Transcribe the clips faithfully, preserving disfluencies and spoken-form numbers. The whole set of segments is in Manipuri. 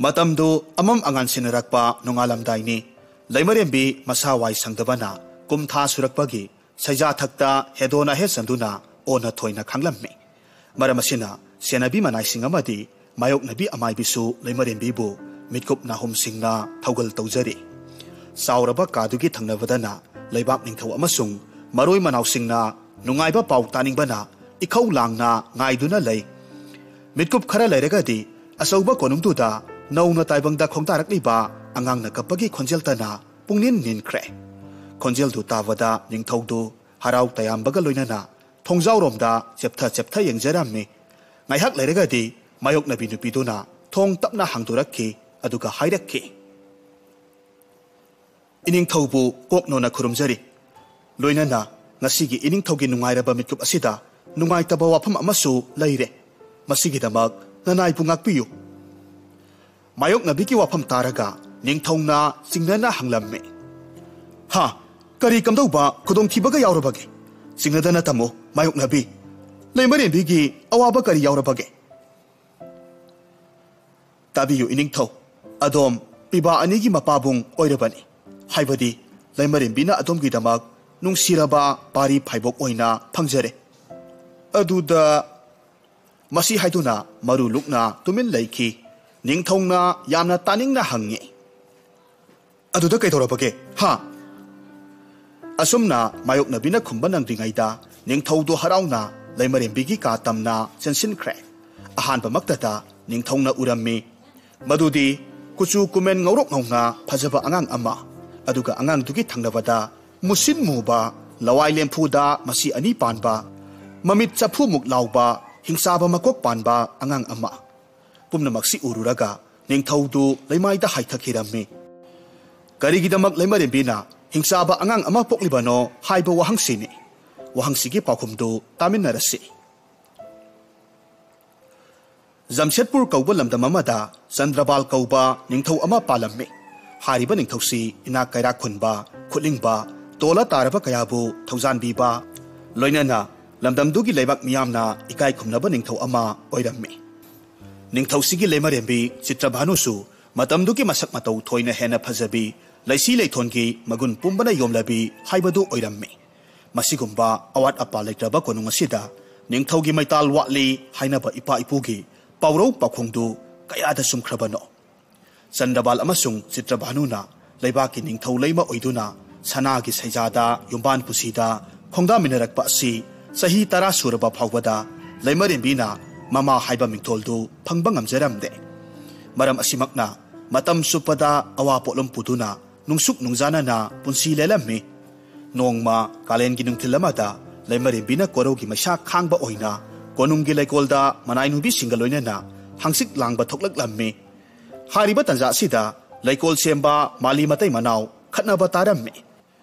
ꯃꯇꯝꯗꯨ ꯑꯃꯝ ꯑꯉꯥꯟ ꯁꯤꯟꯅꯔꯛꯄ ꯅꯣꯡꯉꯥꯜꯂꯝꯗꯥꯏꯅꯤ꯫ ꯂꯩꯃꯔꯦꯝꯕꯤ ꯃꯁꯥ ꯋꯥꯏ ꯁꯪꯗꯕꯅ ꯀꯨꯝ ꯊꯥ ꯁꯨꯔꯛꯄꯒꯤ ꯁꯩꯖꯥ ꯊꯛꯇ ꯍꯦꯗꯣꯅ ꯍꯦ ꯆꯟꯗꯨꯅ ꯑꯣꯟꯅ ꯊꯣꯏꯅ ꯈꯥꯡꯂꯝꯃꯤ꯫ ꯃꯔꯝ ꯑꯁꯤꯅ ꯁꯦꯟꯅꯕꯤ ꯃꯅꯥꯏꯁꯤꯡ ꯑꯃꯗꯤ ꯃꯥꯌꯣꯛꯅꯕꯤ ꯑꯃꯥꯏꯕꯤꯁꯨ ꯂꯩꯃꯔꯦꯝꯕꯤꯕꯨ ꯃꯤꯠꯀꯨꯞ ꯅꯥꯍꯨꯝꯁꯤꯡꯅ ꯊꯧꯒꯜ ꯇꯧꯖꯔꯤ꯫ ꯆꯥꯎꯔꯕ ꯀꯥꯗꯨꯒꯤ ꯊꯪꯅꯕꯗꯅ ꯂꯩꯕꯥꯛ ꯅꯤꯡꯊꯧ ꯑꯃꯁꯨꯡ ꯃꯔꯣꯏ ꯃꯅꯥꯎꯁꯤꯡꯅ ꯅꯨꯡꯉꯥꯏꯕ ꯄꯥꯎ ꯇꯥꯅꯤꯡꯕꯅ ꯏꯈꯧ ꯂꯥꯡꯅ ꯉꯥꯏꯗꯨꯅ ꯂꯩ꯫ ꯃꯤꯠꯀꯨꯞ ꯈꯔ ꯂꯩꯔꯒꯗꯤ ꯑꯆꯧꯕ ꯀꯣꯅꯨꯡꯗꯨꯗ ꯅꯧꯅ ꯇꯥꯏꯕꯪꯗ ꯈꯣꯡꯗꯥꯔꯛꯂꯤꯕ ꯑꯉꯥꯡꯅ ꯀꯞꯄꯒꯤ ꯈꯣꯟꯖꯦꯜꯇꯅ ꯄꯨꯡꯅꯤꯟ ꯅꯤꯟꯈ꯭ꯔꯦ꯫ ꯈꯣꯟꯖꯦꯜꯗꯨ ꯇꯥꯕꯗ ꯅꯤꯡꯊꯧꯗꯨ ꯍꯔꯥꯎ ꯇꯌꯥꯝꯕꯒ ꯂꯣꯏꯅꯅ ꯊꯣꯡꯖꯥꯎꯔꯣꯝꯗ ꯆꯦꯞꯊ ꯆꯦꯞꯊ ꯌꯦꯡꯖꯔꯝꯃꯤ꯫ ꯉꯥꯏꯍꯥꯛ ꯂꯩꯔꯒꯗꯤ ꯃꯥꯌꯣꯛꯅꯕꯤ ꯅꯨꯄꯤꯗꯨꯅ ꯊꯣꯡ ꯇꯞꯅ ꯍꯥꯡꯗꯣꯔꯛꯈꯤ, ꯑꯗꯨꯒ ꯍꯥꯏꯔꯛꯈꯤ, "ꯏꯅꯤꯡꯊꯧꯕꯨ ꯀꯣꯛꯅꯣꯅ ꯈꯨꯔꯨꯝꯖꯔꯤ꯫ ꯂꯣꯏꯅꯅ ꯉꯁꯤꯒꯤ ꯏꯅꯤꯡꯊꯧꯒꯤ ꯅꯨꯡꯉꯥꯏꯔꯕ ꯃꯤꯀꯨꯞ ꯑꯁꯤꯗ ꯅꯨꯡꯉꯥꯏꯇꯕ ꯋꯥꯐꯝ ꯑꯃꯁꯨ ꯂꯩꯔꯦ꯫ ꯃꯁꯤꯒꯤꯗꯃꯛ ꯅꯅꯥꯏꯕꯨ ꯉꯥꯛꯄꯤꯌꯨ꯫" ꯃꯥꯌꯣꯛꯅꯕꯤꯒꯤ ꯋꯥꯐꯝ ꯇꯥꯔꯒ ꯅꯤꯡꯊꯧꯅ ꯆꯤꯡꯅꯅ ꯍꯪꯂꯝꯃꯤ, "ꯍꯥ? ꯀꯔꯤ ꯀꯝꯗꯧꯕ ꯈꯨꯗꯣꯡꯊꯤꯕꯒ ꯌꯥꯎꯔꯕꯒꯦ? ꯆꯤꯡꯅꯗꯅ ꯇꯝꯃꯨ, ꯃꯥꯌꯣꯛꯅꯕꯤ꯫ ꯂꯩꯃꯔꯦꯝꯕꯤꯒꯤ ꯑꯋꯥꯕ ꯀꯔꯤ ꯌꯥꯎꯔꯕꯒꯦ?" "ꯇꯥꯕꯤꯌꯨ ꯏꯅꯤꯡꯊꯧ, ꯑꯗꯣꯝ ꯄꯤꯕꯥ ꯑꯅꯤꯒꯤ ꯃꯄꯥꯕꯨꯡ ꯑꯣꯏꯔꯕꯅꯤ꯫ ꯍꯥꯏꯕꯗꯤ ꯂꯩꯃꯔꯦꯝꯕꯤꯅ ꯑꯗꯣꯝꯒꯤꯗꯃꯛ ꯅꯨꯡꯁꯤꯔꯕ ꯄꯥꯔꯤ ꯐꯥꯏꯕꯣꯛ ꯑꯣꯏꯅ ꯐꯪꯖꯔꯦ꯫" ꯑꯗꯨꯗ ꯃꯁꯤ ꯍꯥꯏꯗꯨꯅ ꯃꯔꯨ ꯂꯨꯛꯅ ꯇꯨꯃꯤꯟ ꯂꯩꯈꯤ꯫ ꯅꯤꯡꯊꯧꯅ ꯌꯥꯝꯅ ꯇꯥꯅꯤꯡꯅ ꯍꯪꯉꯤ, "ꯑꯗꯨꯗ ꯀꯩꯗꯧꯔꯕꯒꯦ, ꯍꯥ?" ꯑꯁꯨꯝꯅ ꯃꯥꯌꯣꯛꯅꯕꯤꯅ ꯈꯨꯝꯕ ꯅꯪꯗ꯭ꯔꯤꯉꯩꯗ ꯅꯤꯡꯊꯧꯗꯨ ꯍꯔꯥꯎꯅ ꯂꯩꯃꯔꯦꯝꯕꯤꯒꯤ ꯀꯥ ꯇꯝꯅ ꯆꯦꯟꯁꯤꯟꯈ꯭ꯔꯦ꯫ ꯑꯍꯥꯟꯕꯃꯛꯇꯗ ꯅꯤꯡꯊꯧꯅ ꯎꯔꯝꯃꯤ꯫ ꯃꯗꯨꯗꯤ ꯀꯨꯆꯨ ꯀꯨꯃꯦꯟ ꯉꯧꯔꯣꯛ ꯉꯧꯅ ꯐꯖꯕ ꯑꯉꯥꯡ ꯑꯃ, ꯑꯗꯨꯒ ꯑꯉꯥꯡꯗꯨꯒꯤ ꯊꯪꯅꯕꯗ ꯃꯨꯁꯤꯟ ꯃꯨꯕ, ꯂꯋꯥꯏ ꯂꯦꯝꯐꯨꯗ ꯃꯁꯤ ꯑꯅꯤ ꯄꯥꯟꯕ, ꯃꯃꯤꯠ ꯆꯐꯨꯃꯨꯛ ꯂꯥꯎꯕ, ꯍꯤꯡꯆꯥꯕ ꯃꯀꯣꯛ ꯄꯥꯟꯕ ꯑꯉꯥꯡ ꯑꯃ꯫ ꯄꯨꯝꯅꯃꯛꯁꯤ ꯎꯔꯨꯔꯒ ꯅꯤꯡꯊꯧꯗꯨ ꯂꯩꯃꯥꯏꯗ ꯍꯥꯏꯊꯈꯤꯔꯝꯃꯤ꯫ ꯀꯔꯤꯒꯤꯗꯃꯛ ꯂꯩꯃꯔꯦꯝꯕꯤꯅ ꯍꯤꯡꯆꯥꯕ ꯑꯉꯥꯡ ꯑꯃ ꯄꯣꯛꯂꯤꯕꯅꯣ ꯍꯥꯏꯕ ꯋꯥꯍꯪꯁꯤꯅꯤ꯫ ꯋꯥꯍꯪꯁꯤꯒꯤ ꯄꯥꯎꯈꯨꯝꯗꯨ ꯇꯥꯃꯤꯟꯅꯔꯁꯤ꯫ ꯖꯝꯁꯦꯠꯄꯨꯔ ꯀꯧꯕ ꯂꯝꯗꯝ ꯑꯃꯗ ꯆꯟꯗ꯭ꯔꯕꯥꯜ ꯀꯧꯕ ꯅꯤꯡꯊꯧ ꯑꯃ ꯄꯥꯜꯂꯝꯃꯤ꯫ ꯍꯥꯏꯔꯤꯕ ꯅꯤꯡꯊꯧꯁꯤ ꯏꯅꯥꯛ ꯀꯩꯔꯥꯛ ꯈꯨꯟꯕ, ꯈꯨꯠꯂꯤꯡꯕ, ꯇꯣꯜꯂ ꯇꯥꯔꯕ ꯀꯌꯥꯕꯨ ꯊꯧꯖꯥꯟꯕꯤꯕ, ꯂꯣꯏꯅꯅ ꯂꯝꯗꯝꯗꯨꯒꯤ ꯂꯩꯕꯥꯛ ꯃꯤꯌꯥꯝꯅ ꯏꯀꯥꯏ ꯈꯨꯝꯅꯕ ꯅꯤꯡꯊꯧ ꯑꯃ ꯑꯣꯏꯔꯝꯃꯤ꯫ ꯅꯤꯡꯊꯧꯁꯤꯒꯤ ꯂꯩꯃꯔꯦꯝꯕꯤ ꯆꯤꯇ꯭ꯔꯚꯥꯅꯨꯁꯨ ꯃꯇꯝꯗꯨꯒꯤ ꯃꯁꯛ ꯃꯇꯧ ꯊꯣꯏꯅ ꯍꯦꯟꯅ ꯐꯖꯕꯤ, ꯂꯩꯁꯤ ꯂꯩꯊꯣꯟꯒꯤ ꯃꯒꯨꯟ ꯄꯨꯝꯕꯅ ꯌꯣꯝꯂꯕꯤ ꯍꯥꯏꯕꯗꯨ ꯑꯣꯏꯔꯝꯃꯤ꯫ ꯃꯁꯤꯒꯨꯝꯕ ꯑꯋꯥꯠ ꯑꯄꯥ ꯂꯩꯇ꯭ꯔꯕ ꯀꯣꯅꯨꯡ ꯑꯁꯤꯗ ꯅꯤꯡꯊꯧꯒꯤ ꯃꯩꯇꯥꯜ ꯋꯥꯠꯂꯤ ꯍꯥꯏꯅꯕ ꯏꯄꯥ ꯏꯄꯨꯒꯤ ꯄꯥꯎꯔꯧ ꯄꯥꯎꯈꯣꯡꯗꯨ ꯀꯌꯥꯗ ꯆꯨꯝꯈ꯭ꯔꯕꯅꯣ? ꯆꯟꯗ꯭ꯔꯕꯥꯜ ꯑꯃꯁꯨꯡ ꯆꯤꯇ꯭ꯔꯚꯥꯅꯨꯅ ꯂꯩꯕꯥꯛꯀꯤ ꯅꯤꯡꯊꯧ ꯂꯩꯃ ꯑꯣꯏꯗꯨꯅ ꯁꯅꯥꯒꯤ ꯁꯩꯖꯥꯗ ꯌꯨꯝꯕꯥꯟ ꯄꯨꯟꯁꯤꯗ ꯈꯣꯡꯗꯥꯃꯤꯟꯅꯔꯛꯄ ꯑꯁꯤ ꯆꯍꯤ ꯇꯔꯥ ꯁꯨꯔꯕ ꯐꯥꯎꯕꯗ ꯂꯩꯃꯔꯦꯝꯕꯤꯅ ꯃꯃꯥ ꯍꯥꯏꯕ ꯃꯤꯡꯊꯣꯜꯗꯨ ꯐꯪꯕ ꯉꯝꯖꯔꯝꯗꯦ꯫ ꯃꯔꯝ ꯑꯁꯤꯃꯛꯅ ꯃꯇꯝ ꯆꯨꯞꯄꯗ ꯑꯋꯥ ꯄꯣꯠꯂꯨꯝ ꯄꯨꯗꯨꯅ ꯅꯨꯡꯁꯨꯛ ꯅꯨꯡꯖꯥꯅꯅ ꯄꯨꯟꯁꯤ ꯂꯦꯜꯂꯝꯃꯤ꯫ ꯅꯣꯡꯃ ꯀꯥꯂꯦꯟꯒꯤ ꯅꯨꯡꯊꯤꯜ ꯑꯃꯗ ꯂꯩꯃꯔꯦꯝꯕꯤꯅ ꯀꯣꯔꯧꯒꯤ ꯃꯩꯁꯥ ꯈꯥꯡꯕ ꯑꯣꯏꯅ ꯀꯣꯅꯨꯡꯒꯤ ꯂꯩꯀꯣꯜꯗ ꯃꯅꯥꯏ ꯅꯨꯄꯤꯁꯤꯡꯒ ꯂꯣꯏꯅꯅ ꯍꯪꯆꯤꯠ ꯂꯥꯡꯕ ꯊꯣꯛꯂꯛꯂꯝꯃꯤ꯫ ꯍꯥꯏꯔꯤꯕ ꯇꯟꯖꯥ ꯑꯁꯤꯗ ꯂꯩꯀꯣꯜ ꯁꯦꯝꯕ ꯃꯥꯂꯤ ꯃꯇꯩ ꯃꯅꯥꯎ ꯈꯠꯅꯕ ꯇꯥꯔꯝꯃꯤ꯫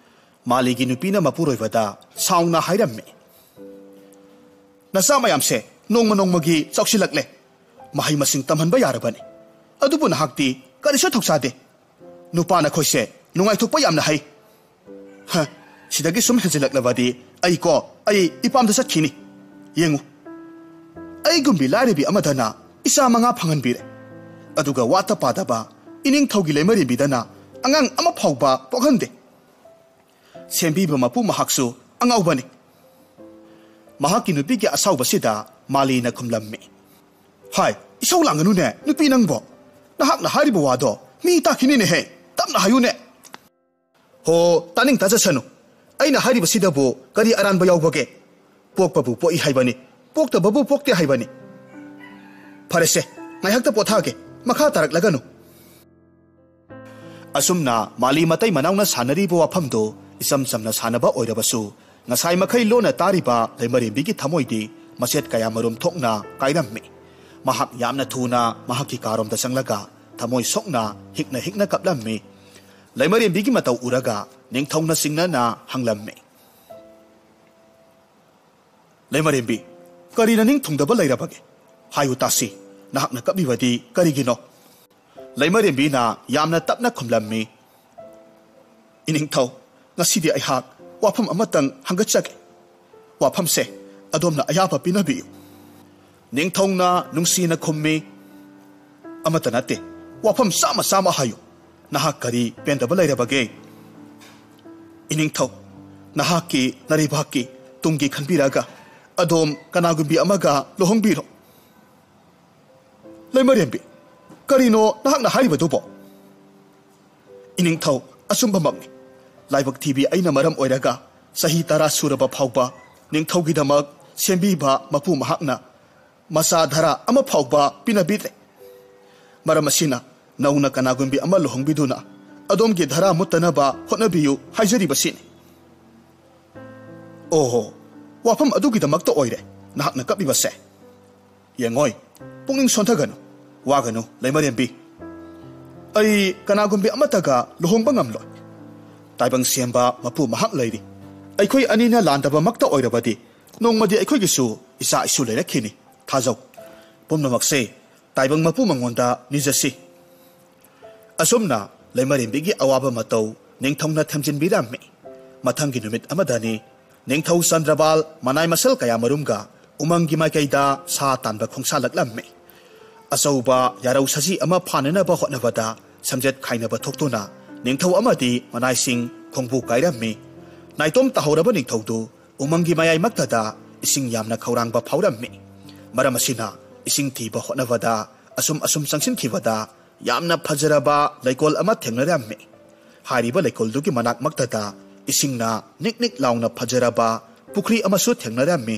ꯃꯥꯂꯤꯒꯤ ꯅꯨꯄꯤꯅ ꯃꯄꯨꯔꯣꯏꯕꯗ ꯁꯥꯎꯅ ꯍꯥꯏꯔꯝꯃꯤ, "ꯅꯆꯥ ꯃꯌꯥꯝꯁꯦ ꯅꯣꯡꯃ ꯅꯣꯡꯃꯒꯤ ꯆꯥꯎꯁꯤꯜꯂꯛꯂꯦ꯫ ꯃꯍꯩ ꯃꯁꯤꯡ ꯇꯝꯍꯟꯕ ꯌꯥꯔꯕꯅꯤ꯫ ꯑꯗꯨꯕꯨ ꯅꯍꯥꯛꯇꯤ ꯀꯔꯤꯁꯨ ꯊꯧꯁꯥꯗꯦ꯫ ꯅꯨꯄꯥ ꯅꯈꯣꯏꯁꯦ ꯅꯨꯡꯉꯥꯏꯊꯣꯛꯄ ꯌꯥꯝꯅ ꯍꯩ꯫ ꯍ, ꯁꯤꯗꯒꯤ ꯁꯨꯝ ꯍꯦꯟꯖꯤꯜꯂꯛꯂꯕꯗꯤ ꯑꯩꯀꯣ, ꯑꯩ ꯏꯄꯥꯝꯗ ꯆꯠꯈꯤꯅꯤ꯫ ꯌꯦꯡꯉꯨ, ꯑꯩꯒꯨꯝꯕꯤ ꯂꯥꯏꯔꯕꯤ ꯑꯃꯗꯅ ꯏꯆꯥ ꯃꯉꯥ ꯐꯪꯍꯟꯕꯤꯔꯦ꯫ ꯑꯗꯨꯒ ꯋꯥꯠꯇ ꯄꯥꯗꯕ ꯏꯅꯤꯡꯊꯧꯒꯤ ꯂꯩꯃꯔꯦꯝꯕꯤꯗꯅ ꯑꯉꯥꯡ ꯑꯃ ꯐꯥꯎꯕ ꯄꯣꯛꯍꯟꯗꯦ꯫ ꯁꯦꯝꯕꯤꯕ ꯃꯄꯨ ꯃꯍꯥꯛꯁꯨ ꯑꯉꯥꯎꯕꯅꯤ꯫" ꯃꯍꯥꯛꯀꯤ ꯅꯨꯄꯤꯒꯤ ꯑꯁꯥꯎꯕꯁꯤꯗ ꯃꯥꯂꯤꯅ ꯈꯨꯝꯂꯝꯃꯤ, "ꯍꯥꯏ, ꯏꯁꯧ ꯂꯥꯡꯒꯅꯨꯅꯦ, ꯅꯨꯄꯤ ꯅꯪꯕꯣ꯫ ꯅꯍꯥꯛꯅ ꯍꯥꯏꯔꯤꯕ ꯋꯥꯗꯣ ꯃꯤ ꯇꯥꯈꯤꯅꯤꯅꯦꯍꯦ꯫ ꯇꯞꯅ ꯍꯥꯏꯌꯨꯅꯦ꯫" "ꯍꯣ, ꯇꯥꯅꯤꯡ ꯇꯥꯖꯁꯅꯨ꯫ ꯑꯩꯅ ꯍꯥꯏꯔꯤꯕꯁꯤꯗꯕꯨ ꯀꯔꯤ ꯑꯔꯥꯟꯕ ꯌꯥꯎꯕꯒꯦ? ꯄꯣꯛꯄꯕꯨ ꯄꯣꯛꯏ ꯍꯥꯏꯕꯅꯤ, ꯄꯣꯛꯇꯕꯕꯨ ꯄꯣꯛꯇꯦ ꯍꯥꯏꯕꯅꯤ꯫ ꯐꯔꯦꯁꯦ, ꯉꯥꯏꯍꯥꯛꯇ ꯄꯣꯊꯥꯒꯦ, ꯃꯈꯥ ꯇꯥꯔꯛꯂꯒꯅꯨ꯫" ꯑꯁꯨꯝꯅ ꯃꯥꯂꯤ ꯃꯇꯩ ꯃꯅꯥꯎꯅ ꯁꯥꯟꯅꯔꯤꯕ ꯋꯥꯐꯝꯗꯨ ꯏꯆꯝ ꯆꯝꯅ ꯁꯥꯟꯅꯕ ꯑꯣꯏꯔꯕꯁꯨ, ꯉꯁꯥꯏ ꯃꯈꯩ ꯂꯣꯟꯅ ꯇꯥꯔꯤꯕ ꯂꯩꯃꯔꯦꯝꯕꯤꯒꯤ ꯊꯃꯣꯏꯗꯤ ꯃꯆꯦꯠ ꯀꯌꯥꯃꯔꯨꯝ ꯊꯣꯛꯅ ꯀꯥꯏꯔꯝꯃꯤ꯫ ꯃꯍꯥꯛ ꯌꯥꯝꯅ ꯊꯨꯅ ꯃꯍꯥꯛꯀꯤ ꯀꯥꯔꯣꯝꯗ ꯆꯪꯂꯒ ꯊꯃꯣꯏ ꯁꯣꯛꯅ ꯍꯤꯛꯅ ꯍꯤꯛꯅ ꯀꯞꯂꯝꯃꯤ꯫ ꯂꯩꯃꯔꯦꯝꯕꯤꯒꯤ ꯃꯇꯧ ꯎꯔꯒ ꯅꯤꯡꯊꯧꯅ ꯆꯤꯡꯅꯅ ꯍꯪꯂꯝꯃꯤ, "ꯂꯩꯃꯔꯦꯝꯕꯤ, ꯀꯔꯤ ꯅꯅꯤꯡ ꯊꯨꯡꯗꯕ ꯂꯩꯔꯕꯒꯦ? ꯍꯥꯏꯌꯨ ꯇꯥꯁꯤ, ꯅꯍꯥꯛꯅ ꯀꯞꯂꯤꯕꯗꯤ ꯀꯔꯤꯒꯤꯅꯣ?" ꯂꯩꯃꯔꯦꯝꯕꯤꯅ ꯌꯥꯝꯅ ꯇꯞꯅ ꯈꯨꯝꯂꯝꯃꯤ, "ꯏꯅꯤꯡꯊꯧ, ꯉꯁꯤꯗꯤ ꯑꯩꯍꯥꯛ ꯋꯥꯐꯝ ꯑꯃꯇꯪ ꯍꯪꯒꯠꯆꯒꯦ꯫ ꯋꯥꯐꯝꯁꯦ ꯑꯗꯣꯝꯅ ꯑꯌꯥꯕ ꯄꯤꯅꯕꯤꯌꯨ꯫" ꯅꯤꯡꯊꯧꯅ ꯅꯨꯡꯁꯤꯅ ꯈꯨꯝꯃꯤ, ꯑꯃꯠꯇ ꯅꯠꯇꯦ꯫ ꯋꯥꯐꯝ ꯆꯥꯝꯃ ꯆꯥꯝꯃ ꯍꯥꯏꯌꯨ꯫ ꯅꯍꯥꯛ ꯀꯔꯤ ꯄꯦꯟꯗꯕ ꯂꯩꯔꯕꯒꯦ? ꯏꯅꯤꯡꯊꯧ, ꯅꯍꯥꯛꯀꯤ ꯅꯔꯩꯕꯥꯛꯀꯤ ꯇꯨꯡꯒꯤ ꯈꯟꯕꯤꯔꯒ ꯑꯗꯣꯝ ꯀꯅꯥꯒꯨꯝꯕꯤ ꯑꯃꯒ ꯂꯨꯍꯣꯡꯕꯤꯔꯣ꯫ ꯂꯩꯃꯔꯦꯝꯕꯤ, ꯀꯔꯤꯅꯣ ꯅꯍꯥꯛꯅ ꯍꯥꯏꯔꯤꯕꯗꯨꯕꯣ? ꯏꯅꯤꯡꯊꯧ, ꯑꯆꯨꯝꯕꯃꯛꯅꯤ꯫ ꯂꯥꯏꯕꯛ ꯊꯤꯕꯤ ꯑꯩꯅ ꯃꯔꯝ ꯑꯣꯏꯔꯒ ꯆꯍꯤ ꯇꯔꯥ ꯁꯨꯔꯕ ꯐꯥꯎꯕ ꯅꯤꯡꯊꯧꯒꯤꯗꯃꯛ ꯁꯦꯝꯕꯤꯕ ꯃꯄꯨ ꯃꯍꯥꯛꯅ ꯃꯆꯥ ꯙꯔꯥ ꯑꯃ ꯐꯥꯎꯕ ꯄꯤꯅꯕꯤꯗ꯭ꯔꯦ꯫ ꯃꯔꯝ ꯑꯁꯤꯅ ꯅꯧꯅ ꯀꯅꯥꯒꯨꯝꯕꯤ ꯑꯃ ꯂꯨꯍꯣꯡꯕꯤꯗꯨꯅ ꯑꯗꯣꯝꯒꯤ ꯙꯔꯥ ꯃꯨꯠꯇꯅꯕ ꯍꯣꯠꯅꯕꯤꯌꯨ ꯍꯥꯏꯖꯔꯤꯕꯁꯤꯅꯤ꯫ ꯑꯣꯍꯣ, ꯋꯥꯐꯝ ꯑꯗꯨꯒꯤꯗꯃꯛꯇ ꯑꯣꯏꯔꯦ ꯅꯍꯥꯛꯅ ꯀꯞꯂꯤꯕꯁꯦ꯫ ꯌꯦꯡꯉꯣꯏ, ꯄꯨꯛꯅꯤꯡ ꯁꯣꯟꯊꯒꯅꯨ, ꯋꯥꯒꯅꯨ ꯂꯩꯃꯔꯦꯝꯕꯤ꯫ ꯑꯩ ꯀꯅꯥꯒꯨꯝꯕꯤ ꯑꯃꯠꯇꯒ ꯂꯨꯍꯣꯡꯕ ꯉꯝꯂꯣꯏ꯫ ꯇꯥꯏꯕꯪ ꯁꯦꯝꯕ ꯃꯄꯨ ꯃꯍꯥꯛ ꯂꯩꯔꯤ꯫ ꯑꯩꯈꯣꯏ ꯑꯅꯤꯅ ꯂꯥꯟꯗꯕꯃꯛꯇ ꯑꯣꯏꯔꯕꯗꯤ ꯅꯣꯡꯃꯗꯤ ꯑꯩꯈꯣꯏꯒꯤꯁꯨ ꯏꯆꯥ ꯏꯁꯨ ꯂꯩꯔꯛꯈꯤꯅꯤ꯫ ꯊꯥꯖꯧ꯫ ꯄꯨꯝꯅꯃꯛꯁꯦ ꯇꯥꯏꯕꯪ ꯃꯄꯨ ꯃꯉꯣꯟꯗ ꯅꯤꯖꯁꯤ꯫ ꯑꯁꯨꯝꯅ ꯂꯩꯃꯔꯦꯝꯕꯤꯒꯤ ꯑꯋꯥꯕ ꯃꯇꯧ ꯅꯤꯡꯊꯧꯅ ꯊꯦꯝꯖꯤꯟꯕꯤꯔꯝꯃꯤ꯫ ꯃꯊꯪꯒꯤ ꯅꯨꯃꯤꯠ ꯑꯃꯗꯅꯤ ꯅꯤꯡꯊꯧ ꯆꯟꯗ꯭ꯔꯕꯥꯜ ꯃꯅꯥꯏ ꯃꯁꯜ ꯀꯌꯥ ꯃꯔꯨꯝꯒ ꯎꯃꯪꯒꯤ ꯃꯥꯏꯀꯩꯗ ꯁꯥ ꯇꯥꯟꯕ ꯈꯣꯡꯁꯥꯜꯂꯛꯂꯝꯃꯤ꯫ ꯑꯆꯧꯕ ꯌꯥꯔꯧ ꯁꯖꯤ ꯑꯃ ꯐꯥꯅꯅꯕ ꯍꯣꯠꯅꯕꯗ ꯁꯝꯖꯦꯠ ꯈꯥꯏꯅꯕ ꯊꯣꯛꯇꯨꯅ ꯅꯤꯡꯊꯧ ꯑꯃꯗꯤ ꯃꯅꯥꯏꯁꯤꯡ ꯈꯣꯡꯕꯨ ꯀꯥꯏꯔꯝꯃꯤ꯫ ꯅꯥꯏꯇꯣꯝ ꯇꯥꯍꯧꯔꯕ ꯅꯤꯡꯊꯧꯗꯨ ꯎꯃꯪꯒꯤ ꯃꯌꯥꯏꯃꯛꯇꯗ ꯏꯁꯤꯡ ꯌꯥꯝꯅ ꯈꯧꯔꯥꯡꯕ ꯐꯥꯎꯔꯝꯃꯤ꯫ ꯃꯔꯝ ꯑꯁꯤꯅ ꯏꯁꯤꯡ ꯊꯤꯕ ꯍꯣꯠꯅꯕꯗ ꯑꯁꯨꯝ ꯑꯁꯨꯝ ꯆꯪꯁꯤꯟꯈꯤꯕꯗ ꯌꯥꯝꯅ ꯐꯖꯔꯕ ꯂꯩꯀꯣꯜ ꯑꯃ ꯊꯦꯡꯅꯔꯝꯃꯤ꯫ ꯍꯥꯏꯔꯤꯕ ꯂꯩꯀꯣꯜꯗꯨꯒꯤ ꯃꯅꯥꯛꯃꯛꯇꯗ ꯏꯁꯤꯡꯅ ꯅꯤꯛ ꯅꯤꯛ ꯂꯥꯎꯅ ꯐꯖꯔꯕ ꯄꯨꯈ꯭ꯔꯤ ꯑꯃꯁꯨ ꯊꯦꯡꯅꯔꯝꯃꯤ꯫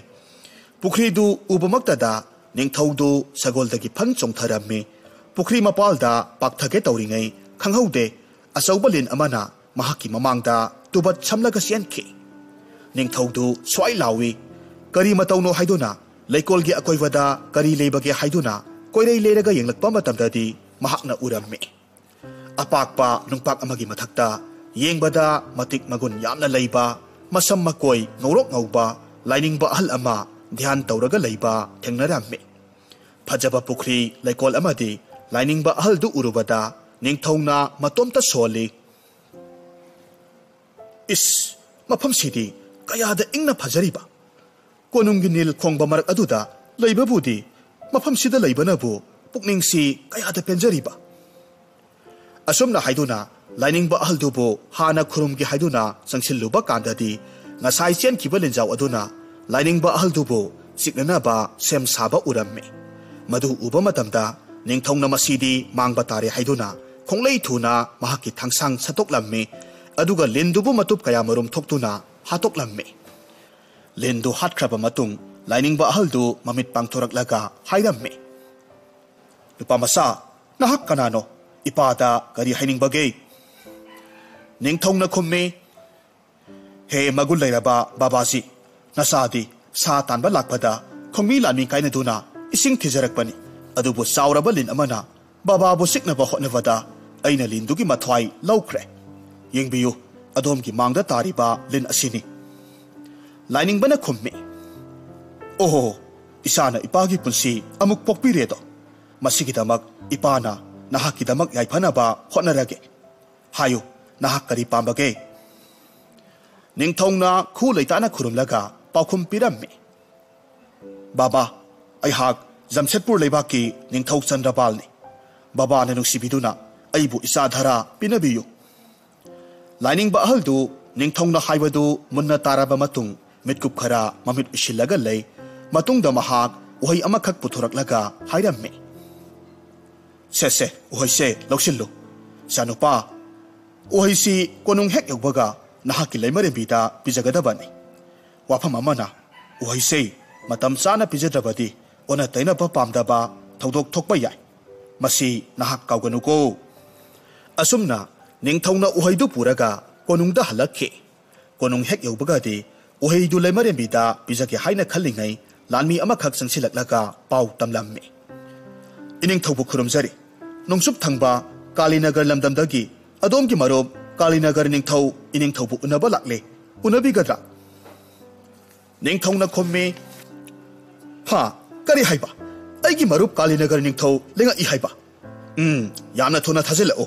ꯄꯨꯈ꯭ꯔꯤꯗꯨ ꯎꯕꯃꯛꯇꯗ ꯅꯤꯡꯊꯧꯗꯨ ꯁꯒꯣꯜꯗꯒꯤ ꯐꯟ ꯆꯣꯡꯊꯔꯝꯃꯤ꯫ ꯄꯨꯈ꯭ꯔꯤ ꯃꯄꯥꯜꯗ ꯄꯥꯛꯊꯒꯦ ꯇꯧꯔꯤꯉꯩ ꯈꯪꯍꯧꯗꯦ ꯑꯆꯧꯕ ꯂꯤꯟ ꯑꯃꯅ ꯃꯍꯥꯛꯀꯤ ꯃꯃꯥꯡꯗ ꯇꯨꯕꯠ ꯁꯝꯂꯒ ꯆꯦꯟꯈꯤ꯫ ꯅꯤꯡꯊꯧꯗꯨ ꯁ꯭ꯋꯥꯏ ꯂꯥꯎꯏ꯫ ꯀꯔꯤ ꯃꯇꯧꯅꯣ ꯍꯥꯏꯗꯨꯅ ꯂꯩꯀꯣꯜꯒꯤ ꯑꯀꯣꯏꯕꯗ ꯀꯔꯤ ꯂꯩꯕꯒꯦ ꯍꯥꯏꯗꯨꯅ ꯀꯣꯏꯔꯩ ꯂꯩꯔꯒ ꯌꯦꯡꯂꯛꯄ ꯃꯇꯝꯗꯗꯤ ꯃꯍꯥꯛꯅ ꯎꯔꯝꯃꯤ꯫ ꯑꯄꯥꯛꯄ ꯅꯨꯡꯄꯥꯛ ꯑꯃꯒꯤ ꯃꯊꯛꯇ ꯌꯦꯡꯕꯗ ꯃꯇꯤꯛ ꯃꯒꯨꯟ ꯌꯥꯝꯅ ꯂꯩꯕ, ꯃꯁꯝ ꯃꯀꯣꯏ ꯉꯧꯔꯣꯛ ꯉꯧꯕ ꯂꯥꯏꯅꯤꯡꯕ ꯑꯍꯜ ꯑꯃ ꯙ꯭ꯌꯥꯟ ꯇꯧꯔꯒ ꯂꯩꯕ ꯊꯦꯡꯅꯔꯝꯃꯤ꯫ ꯐꯖꯕ ꯄꯨꯈ꯭ꯔꯤ, ꯂꯩꯀꯣꯜ ꯑꯃꯗꯤ ꯂꯥꯏꯅꯤꯡꯕ ꯑꯍꯜꯗꯨ ꯎꯔꯨꯕꯗ ꯅꯤꯡꯊꯧꯅ ꯃꯇꯣꯝꯇ ꯁꯣꯜꯂꯤ꯫ ꯏꯁ, ꯃꯐꯝꯁꯤꯗꯤ ꯀꯌꯥꯗ ꯏꯪꯅ ꯐꯖꯔꯤꯕ! ꯀꯣꯅꯨꯡꯒꯤ ꯅꯤꯜ ꯈꯣꯡꯕ ꯃꯔꯛ ꯑꯗꯨꯗ ꯂꯩꯕꯕꯨꯗꯤ ꯃꯐꯝꯁꯤꯗ ꯂꯩꯕꯅꯕꯨ ꯄꯨꯛꯅꯤꯡꯁꯤ ꯀꯌꯥꯗ ꯄꯦꯟꯖꯔꯤꯕ꯫ ꯑꯁꯨꯝꯅ ꯍꯥꯏꯗꯨꯅ ꯂꯥꯏꯅꯤꯡꯕ ꯑꯍꯜꯗꯨꯕꯨ ꯍꯥꯟꯅ ꯈꯨꯔꯨꯝꯒꯦ ꯍꯥꯏꯗꯨꯅ ꯆꯪꯁꯤꯜꯂꯨꯕ ꯀꯥꯟꯗꯗꯤ, ꯉꯁꯥꯏ ꯆꯦꯟꯈꯤꯕ ꯂꯤꯟꯖꯥꯎ ꯑꯗꯨꯅ ꯂꯥꯏꯅꯤꯡꯕ ꯑꯍꯜꯗꯨꯕꯨ ꯆꯤꯛꯅꯅꯕ ꯁꯦꯝ ꯁꯥꯕ ꯎꯔꯝꯃꯤ꯫ ꯃꯗꯨ ꯎꯕ ꯃꯇꯝꯗ ꯅꯤꯡꯊꯧꯅ ꯃꯁꯤꯗꯤ ꯃꯥꯡꯕ ꯇꯥꯔꯦ ꯍꯥꯏꯗꯨꯅ ꯈꯣꯡꯂꯩ ꯊꯨꯅ ꯃꯍꯥꯛꯀꯤ ꯊꯥꯡꯁꯥꯡ ꯁꯠꯇꯣꯛꯂꯝꯃꯤ꯫ ꯑꯗꯨꯒ ꯂꯤꯟꯗꯨꯕꯨ ꯃꯇꯨꯞ ꯀꯌꯥꯃꯔꯨꯝ ꯊꯣꯛꯇꯨꯅ ꯍꯥꯠꯇꯣꯛꯂꯝꯃꯤ꯫ ꯂꯤꯟꯗꯨ ꯍꯥꯠꯈ꯭ꯔꯕ ꯃꯇꯨꯡ ꯂꯥꯏꯅꯤꯡꯕ ꯑꯍꯜꯗꯨ ꯃꯃꯤꯠ ꯄꯥꯡꯊꯣꯔꯛꯂꯒ ꯍꯥꯏꯔꯝꯃꯤ, "ꯅꯨꯄꯥ ꯃꯆꯥ, ꯅꯍꯥꯛ ꯀꯅꯥꯅꯣ? ꯏꯄꯥꯗ ꯀꯔꯤ ꯍꯥꯏꯅꯤꯡꯕꯒꯦ?" ꯅꯤꯡꯊꯧꯅ ꯈꯨꯝꯃꯤ, "ꯍꯦ ꯃꯒꯨꯟ ꯂꯩꯔꯕ ꯕꯥꯕꯥꯖꯤ, ꯅꯆꯥꯗꯤ ꯁꯥ ꯇꯥꯟꯕ ꯂꯥꯛꯄꯗ ꯈꯣꯡꯃꯤ ꯂꯥꯟꯃꯤ ꯀꯥꯏꯅꯗꯨꯅ ꯏꯁꯤꯡ ꯊꯤꯖꯔꯛꯄꯅꯤ꯫ ꯑꯗꯨꯕꯨ ꯆꯥꯎꯔꯕ ꯂꯤꯟ ꯑꯃꯅ ꯕꯥꯕꯥꯕꯨ ꯆꯤꯛꯅꯕ ꯍꯣꯠꯅꯕꯗ ꯑꯩꯅ ꯂꯤꯟꯗꯨꯒꯤ ꯃꯊ꯭ꯋꯥꯏ ꯂꯧꯈ꯭ꯔꯦ꯫ ꯌꯦꯡꯕꯤꯌꯨ, ꯑꯗꯣꯝꯒꯤ ꯃꯥꯡꯗ ꯇꯥꯔꯤꯕ ꯂꯤꯟ ꯑꯁꯤꯅꯤ꯫" ꯂꯥꯏꯅꯤꯡꯕꯅ ꯈꯨꯝꯃꯤ, "ꯑꯣꯍꯣ, ꯏꯆꯥꯅ ꯏꯄꯥꯒꯤ ꯄꯨꯟꯁꯤ ꯑꯃꯨꯛ ꯄꯣꯛꯄꯤꯔꯦꯗꯣ꯫ ꯃꯁꯤꯒꯤꯗꯃꯛ ꯏꯄꯥꯅ ꯅꯍꯥꯛꯀꯤꯗꯃꯛ ꯌꯥꯏꯐꯅꯕ ꯍꯣꯠꯅꯔꯒꯦ꯫ ꯍꯥꯏꯌꯨ, ꯅꯍꯥꯛ ꯀꯔꯤ ꯄꯥꯝꯕꯒꯦ?" ꯅꯤꯡꯊꯧꯅ ꯈꯨ ꯂꯩꯇꯥꯅ ꯈꯨꯔꯨꯝꯂꯒ ꯄꯥꯎꯈꯨꯝ ꯄꯤꯔꯝꯃꯤ, "ꯕꯥꯕꯥ, ꯑꯩꯍꯥꯛ ꯖꯝꯁꯦꯠꯄꯨꯔ ꯂꯩꯕꯥꯛꯀꯤ ꯅꯤꯡꯊꯧ ꯆꯟꯗ꯭ꯔꯕꯥꯜꯅꯤ꯫ ꯕꯥꯕꯥꯅ ꯅꯨꯡꯁꯤꯕꯤꯗꯨꯅ ꯑꯩꯕꯨ ꯏꯆꯥ ꯙꯔꯥ ꯄꯤꯅꯕꯤꯌꯨ꯫" ꯂꯥꯏꯅꯤꯡꯕ ꯑꯍꯜꯗꯨ ꯅꯤꯡꯊꯧꯅ ꯍꯥꯏꯕꯗꯨ ꯃꯨꯟꯅ ꯇꯥꯔꯕ ꯃꯇꯨꯡ ꯃꯤꯠꯀꯨꯞ ꯈꯔ ꯃꯃꯤꯠ ꯎꯏꯁꯤꯜꯂꯒ ꯂꯩ꯫ ꯃꯇꯨꯡꯗ ꯃꯍꯥꯛ ꯎꯍꯩ ꯑꯃꯈꯛ ꯄꯨꯊꯣꯔꯛꯂꯒ ꯍꯥꯏꯔꯝꯃꯤ, "ꯁꯦ ꯁꯦ, ꯎꯍꯩꯁꯦ ꯂꯧꯁꯤꯜꯂꯨ꯫ ꯏꯆꯥꯅꯨꯄꯥ, ꯎꯍꯩꯁꯤ ꯀꯣꯅꯨꯡ ꯍꯦꯛ ꯌꯧꯕꯒ ꯅꯍꯥꯛꯀꯤ ꯂꯩꯃꯔꯦꯝꯕꯤꯗ ꯄꯤꯖꯒꯗꯕꯅꯤ꯫ ꯋꯥꯐꯝ ꯑꯃꯅ, ꯎꯍꯩꯁꯦ ꯃꯇꯝ ꯆꯥꯅ ꯄꯤꯖꯗ꯭ꯔꯕꯗꯤ ꯑꯣꯟꯅ ꯇꯩꯅꯕ ꯄꯥꯝꯗꯕ ꯊꯧꯗꯣꯛ ꯊꯣꯛꯄ ꯌꯥꯏ꯫ ꯃꯁꯤ ꯅꯍꯥꯛ ꯀꯥꯎꯒꯅꯨꯀꯣ꯫" ꯑꯁꯨꯝꯅ ꯅꯤꯡꯊꯧꯅ ꯎꯍꯩꯗꯨ ꯄꯨꯔꯒ ꯀꯣꯅꯨꯡꯗ ꯍꯜꯂꯛꯈꯤ꯫ ꯀꯣꯅꯨꯡ ꯍꯦꯛ ꯌꯧꯕꯒꯗꯤ ꯎꯍꯩꯗꯨ ꯂꯩꯃꯔꯦꯝꯕꯤꯗ ꯄꯤꯖꯒꯦ ꯍꯥꯏꯅ ꯈꯜꯂꯤꯉꯩ ꯂꯥꯟꯃꯤ ꯑꯃꯈꯛ ꯆꯪꯁꯤꯜꯂꯛꯂꯒ ꯄꯥꯎ ꯇꯝꯂꯝꯃꯤ, "ꯏꯅꯤꯡꯊꯧꯕꯨ ꯈꯨꯔꯨꯝꯖꯔꯤ꯫ ꯅꯣꯡꯆꯨꯞ ꯊꯪꯕ ꯀꯥꯂꯤꯅꯒꯔ ꯂꯝꯗꯝꯗꯒꯤ ꯑꯗꯣꯝꯒꯤ ꯃꯔꯨꯞ ꯀꯥꯂꯤꯅꯒꯔ ꯅꯤꯡꯊꯧ ꯏꯅꯤꯡꯊꯧꯕꯨ ꯎꯅꯕ ꯂꯥꯛꯂꯦ꯫ ꯎꯅꯕꯤꯒꯗ꯭ꯔꯥ?" ꯅꯤꯡꯊꯧꯅ ꯈꯨꯝꯃꯤ, "ꯍꯥ? ꯀꯔꯤ ꯍꯥꯏꯕ? ꯑꯩꯒꯤ ꯃꯔꯨꯞ ꯀꯥꯂꯤꯅꯒꯔ ꯅꯤꯡꯊꯧ ꯂꯦꯡꯉꯛꯏ ꯍꯥꯏꯕ? ꯎꯝ, ꯌꯥꯝꯅ ꯊꯨꯅ ꯊꯥꯖꯤꯜꯂꯛꯎ꯫"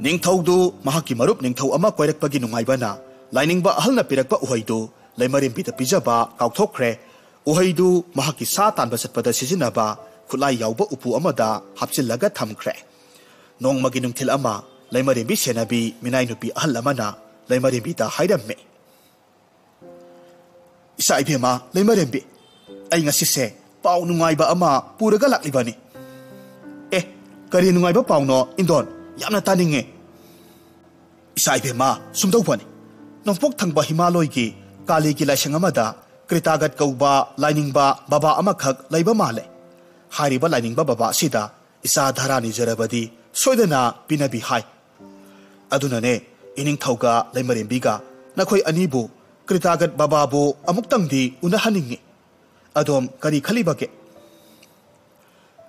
ꯅꯤꯡꯊꯧꯗꯨ ꯃꯍꯥꯛꯀꯤ ꯃꯔꯨꯞ ꯅꯤꯡꯊꯧ ꯑꯃ ꯀꯣꯏꯔꯛꯄꯒꯤ ꯅꯨꯡꯉꯥꯏꯕꯅ ꯂꯥꯏꯅꯤꯡꯕ ꯑꯍꯜꯅ ꯄꯤꯔꯛꯄ ꯎꯍꯩꯗꯨ ꯂꯩꯃꯔꯦꯝꯕꯤꯗ ꯄꯤꯖꯕ ꯀꯥꯎꯊꯣꯛꯈ꯭ꯔꯦ꯫ ꯎꯍꯩꯗꯨ ꯃꯍꯥꯛꯀꯤ ꯁꯥ ꯇꯥꯟꯕ ꯆꯠꯄꯗ ꯁꯤꯖꯤꯟꯅꯕ ꯄꯨꯠꯂꯥꯏ ꯌꯥꯎꯕ ꯎꯄꯨ ꯑꯃꯗ ꯍꯥꯞꯆꯤꯜꯂꯒ ꯊꯝꯈ꯭ꯔꯦ꯫ ꯅꯣꯡꯃꯒꯤ ꯅꯨꯡꯊꯤꯜ ꯑꯃ ꯂꯩꯃꯔꯦꯝꯕꯤ ꯁꯦꯟꯅꯕꯤ ꯃꯤꯅꯥꯏ ꯅꯨꯄꯤ ꯑꯍꯜ ꯑꯃꯅ ꯂꯩꯃꯔꯦꯝꯕꯤꯗ ꯍꯥꯏꯔꯝꯃꯤ, "ꯏꯆꯥ ꯏꯕꯦꯝꯃ ꯂꯩꯃꯔꯦꯝꯕꯤ, ꯑꯩ ꯉꯁꯤꯁꯦ ꯄꯥꯎ ꯅꯨꯡꯉꯥꯏꯕ ꯑꯃ ꯄꯨꯔꯒ ꯂꯥꯛꯂꯤꯕꯅꯤ꯫" "ꯑꯦ, ꯀꯔꯤ ꯅꯨꯡꯉꯥꯏꯕ ꯄꯥꯎꯅꯣ ꯏꯟꯗꯣꯟ? ꯌꯥꯝꯅ ꯇꯥꯅꯤꯡꯉꯦ꯫" "ꯏꯆꯥ ꯏꯕꯦꯝꯃ, ꯁꯨꯝꯗꯧꯕꯅꯤ, ꯅꯣꯡꯄꯣꯛ ꯊꯪꯕ ꯍꯤꯃꯥꯂꯣꯏꯒꯤ ꯀꯥꯂꯤꯒꯤ ꯂꯥꯏꯁꯪ ꯑꯃꯗ ꯀ꯭ꯔꯤꯇꯥꯒꯠ ꯀꯧꯕ ꯂꯥꯏꯅꯤꯡꯕ ꯕꯕꯥ ꯑꯃꯈꯛ ꯂꯩꯕ ꯃꯥꯜꯂꯦ꯫ ꯍꯥꯏꯔꯤꯕ ꯂꯥꯏꯅꯤꯡꯕ ꯕꯕꯥ ꯑꯁꯤꯗ ꯏꯆꯥ ꯙꯔꯥ ꯅꯤꯖꯔꯕꯗꯤ ꯁꯣꯏꯗꯅ ꯄꯤꯅꯕꯤ ꯍꯥꯏ꯫ ꯑꯗꯨꯅꯅꯦ, ꯏꯅꯤꯡꯊꯧꯒ ꯂꯩꯃꯔꯦꯝꯕꯤꯒ ꯅꯈꯣꯏ ꯑꯅꯤꯕꯨ ꯀ꯭ꯔꯤꯇꯥꯒꯠ ꯕꯕꯥꯕꯨ ꯑꯃꯨꯛꯇꯪꯗꯤ ꯎꯅꯍꯟꯅꯤꯡꯉꯤ꯫ ꯑꯗꯣꯝ ꯀꯔꯤ ꯈꯜꯂꯤꯕꯒꯦ?"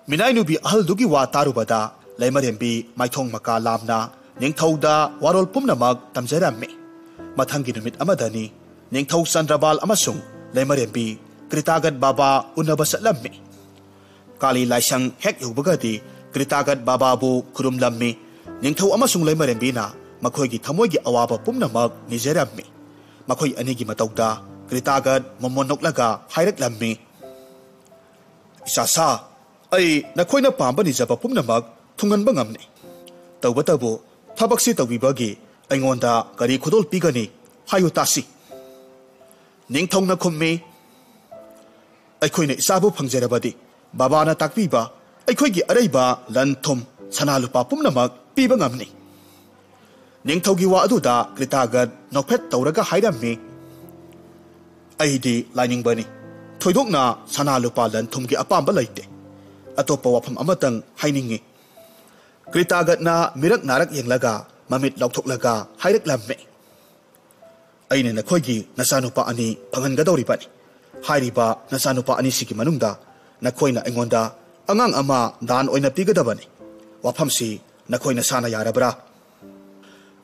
ꯃꯤꯅꯥꯏ ꯅꯨꯄꯤ ꯑꯍꯜꯗꯨꯒꯤ ꯋꯥ ꯇꯥꯔꯨꯕꯗ ꯂꯩꯃꯔꯦꯝꯕꯤ ꯃꯥꯏꯊꯣꯡ ꯃꯀꯥ ꯂꯥꯝꯅ ꯅꯤꯡꯊꯧꯗ ꯋꯥꯔꯣꯜ ꯄꯨꯝꯅꯃꯛ ꯇꯝꯖꯔꯝꯃꯤ꯫ ꯃꯊꯪꯒꯤ ꯅꯨꯃꯤꯠ ꯑꯃꯗꯅꯤ ꯅꯤꯡꯊꯧ ꯆꯟꯗ꯭ꯔꯕꯥꯜ ꯑꯃꯁꯨꯡ ꯂꯩꯃꯔꯦꯝꯕꯤ ꯀ꯭ꯔꯤꯇꯥꯒꯠ ꯕꯥꯕꯥ ꯎꯅꯕ ꯆꯠꯂꯝꯃꯤ꯫ ꯀꯥꯂꯤ ꯂꯥꯏꯁꯪ ꯍꯦꯛ ꯌꯧꯕꯒꯗꯤ ꯀ꯭ꯔꯤꯇꯥꯒꯠ ꯕꯥꯕꯥꯕꯨ ꯈꯨꯔꯨꯝꯂꯝꯃꯤ꯫ ꯅꯤꯡꯊꯧ ꯑꯃꯁꯨꯡ ꯂꯩꯃꯔꯦꯝꯕꯤꯅ ꯃꯈꯣꯏꯒꯤ ꯊꯃꯣꯏꯒꯤ ꯑꯋꯥꯕ ꯄꯨꯝꯅꯃꯛ ꯅꯤꯖꯔꯝꯃꯤ꯫ ꯃꯈꯣꯏ ꯑꯅꯤꯒꯤ ꯃꯇꯧꯗ ꯀ꯭ꯔꯤꯇꯥꯒꯠ ꯃꯣꯃꯣꯟ ꯅꯣꯛꯂꯒ ꯍꯥꯏꯔꯛꯂꯝꯃꯤ, "ꯏꯆꯥꯁꯥ, ꯑꯩ ꯅꯈꯣꯏꯅ ꯄꯥꯝꯕ ꯅꯤꯖꯕ ꯄꯨꯝꯅꯃꯛ ꯊꯨꯡꯍꯟꯕ ꯉꯝꯂꯦ꯫ ꯇꯧꯕꯇꯕꯨ ꯊꯕꯛꯁꯤ ꯇꯧꯕꯤꯕꯒꯤ ꯑꯩꯉꯣꯟꯗ ꯀꯔꯤ ꯈꯨꯗꯣꯜ ꯄꯤꯒꯅꯤ? ꯍꯥꯏꯌꯨ ꯇꯥꯁꯤ꯫" ꯅꯤꯡꯊꯧꯅ ꯈꯨꯝꯃꯤ, "ꯑꯩꯈꯣꯏꯅ ꯏꯆꯥꯕꯨ ꯐꯪꯖꯔꯕꯗꯤ ꯕꯕꯥꯅ ꯇꯥꯛꯄꯤꯕ ꯑꯩꯈꯣꯏꯒꯤ ꯑꯔꯩꯕ ꯂꯟ ꯊꯨꯝ, ꯁꯅꯥ ꯂꯨꯄꯥ ꯄꯨꯝꯅꯃꯛ ꯄꯤꯕ ꯉꯝꯅꯤ꯫" ꯅꯤꯡꯊꯧꯒꯤ ꯋꯥ ꯑꯗꯨꯗ ꯀ꯭ꯔꯤꯇꯥꯒꯠ ꯅꯣꯛꯐꯦꯠ ꯇꯧꯔꯒ ꯍꯥꯏꯔꯝꯃꯤ, "ꯑꯩꯗꯤ ꯂꯥꯏꯅꯤꯡꯕꯅꯤ꯫ ꯊꯣꯏꯗꯣꯛꯅ ꯁꯅꯥ ꯂꯨꯄꯥ ꯂꯟ ꯊꯨꯝꯒꯤ ꯑꯄꯥꯝꯕ ꯂꯩꯇꯦ꯫ ꯑꯇꯣꯞꯄ ꯋꯥꯐꯝ ꯑꯃꯇꯪ ꯍꯥꯏꯅꯤꯡꯉꯤ꯫" ꯀ꯭ꯔꯤꯇꯥꯒꯠꯅ ꯃꯤꯔꯛ ꯅꯥꯔꯛ ꯌꯦꯡꯂꯒ ꯃꯃꯤꯠ ꯂꯥꯎꯊꯣꯛꯂꯒ ꯍꯥꯏꯔꯛꯂꯝꯃꯤ, "ꯑꯩꯅ ꯅꯈꯣꯏꯒꯤ ꯅꯆꯥꯅꯨꯄꯥ ꯑꯅꯤ ꯐꯪꯍꯟꯒꯗꯧꯔꯤꯕꯅꯤ꯫ ꯍꯥꯏꯔꯤꯕ ꯅꯆꯥꯅꯨꯄꯥ ꯑꯅꯤꯁꯤꯒꯤ ꯃꯅꯨꯡꯗ ꯅꯈꯣꯏꯅ ꯑꯩꯉꯣꯟꯗ ꯑꯉꯥꯡ ꯑꯃ ꯗꯥꯟ ꯑꯣꯏꯅ ꯄꯤꯒꯗꯕꯅꯤ꯫ ꯋꯥꯐꯝꯁꯤ ꯅꯈꯣꯏ ꯅꯁꯥꯅ ꯌꯥꯔꯕ꯭ꯔꯥ?"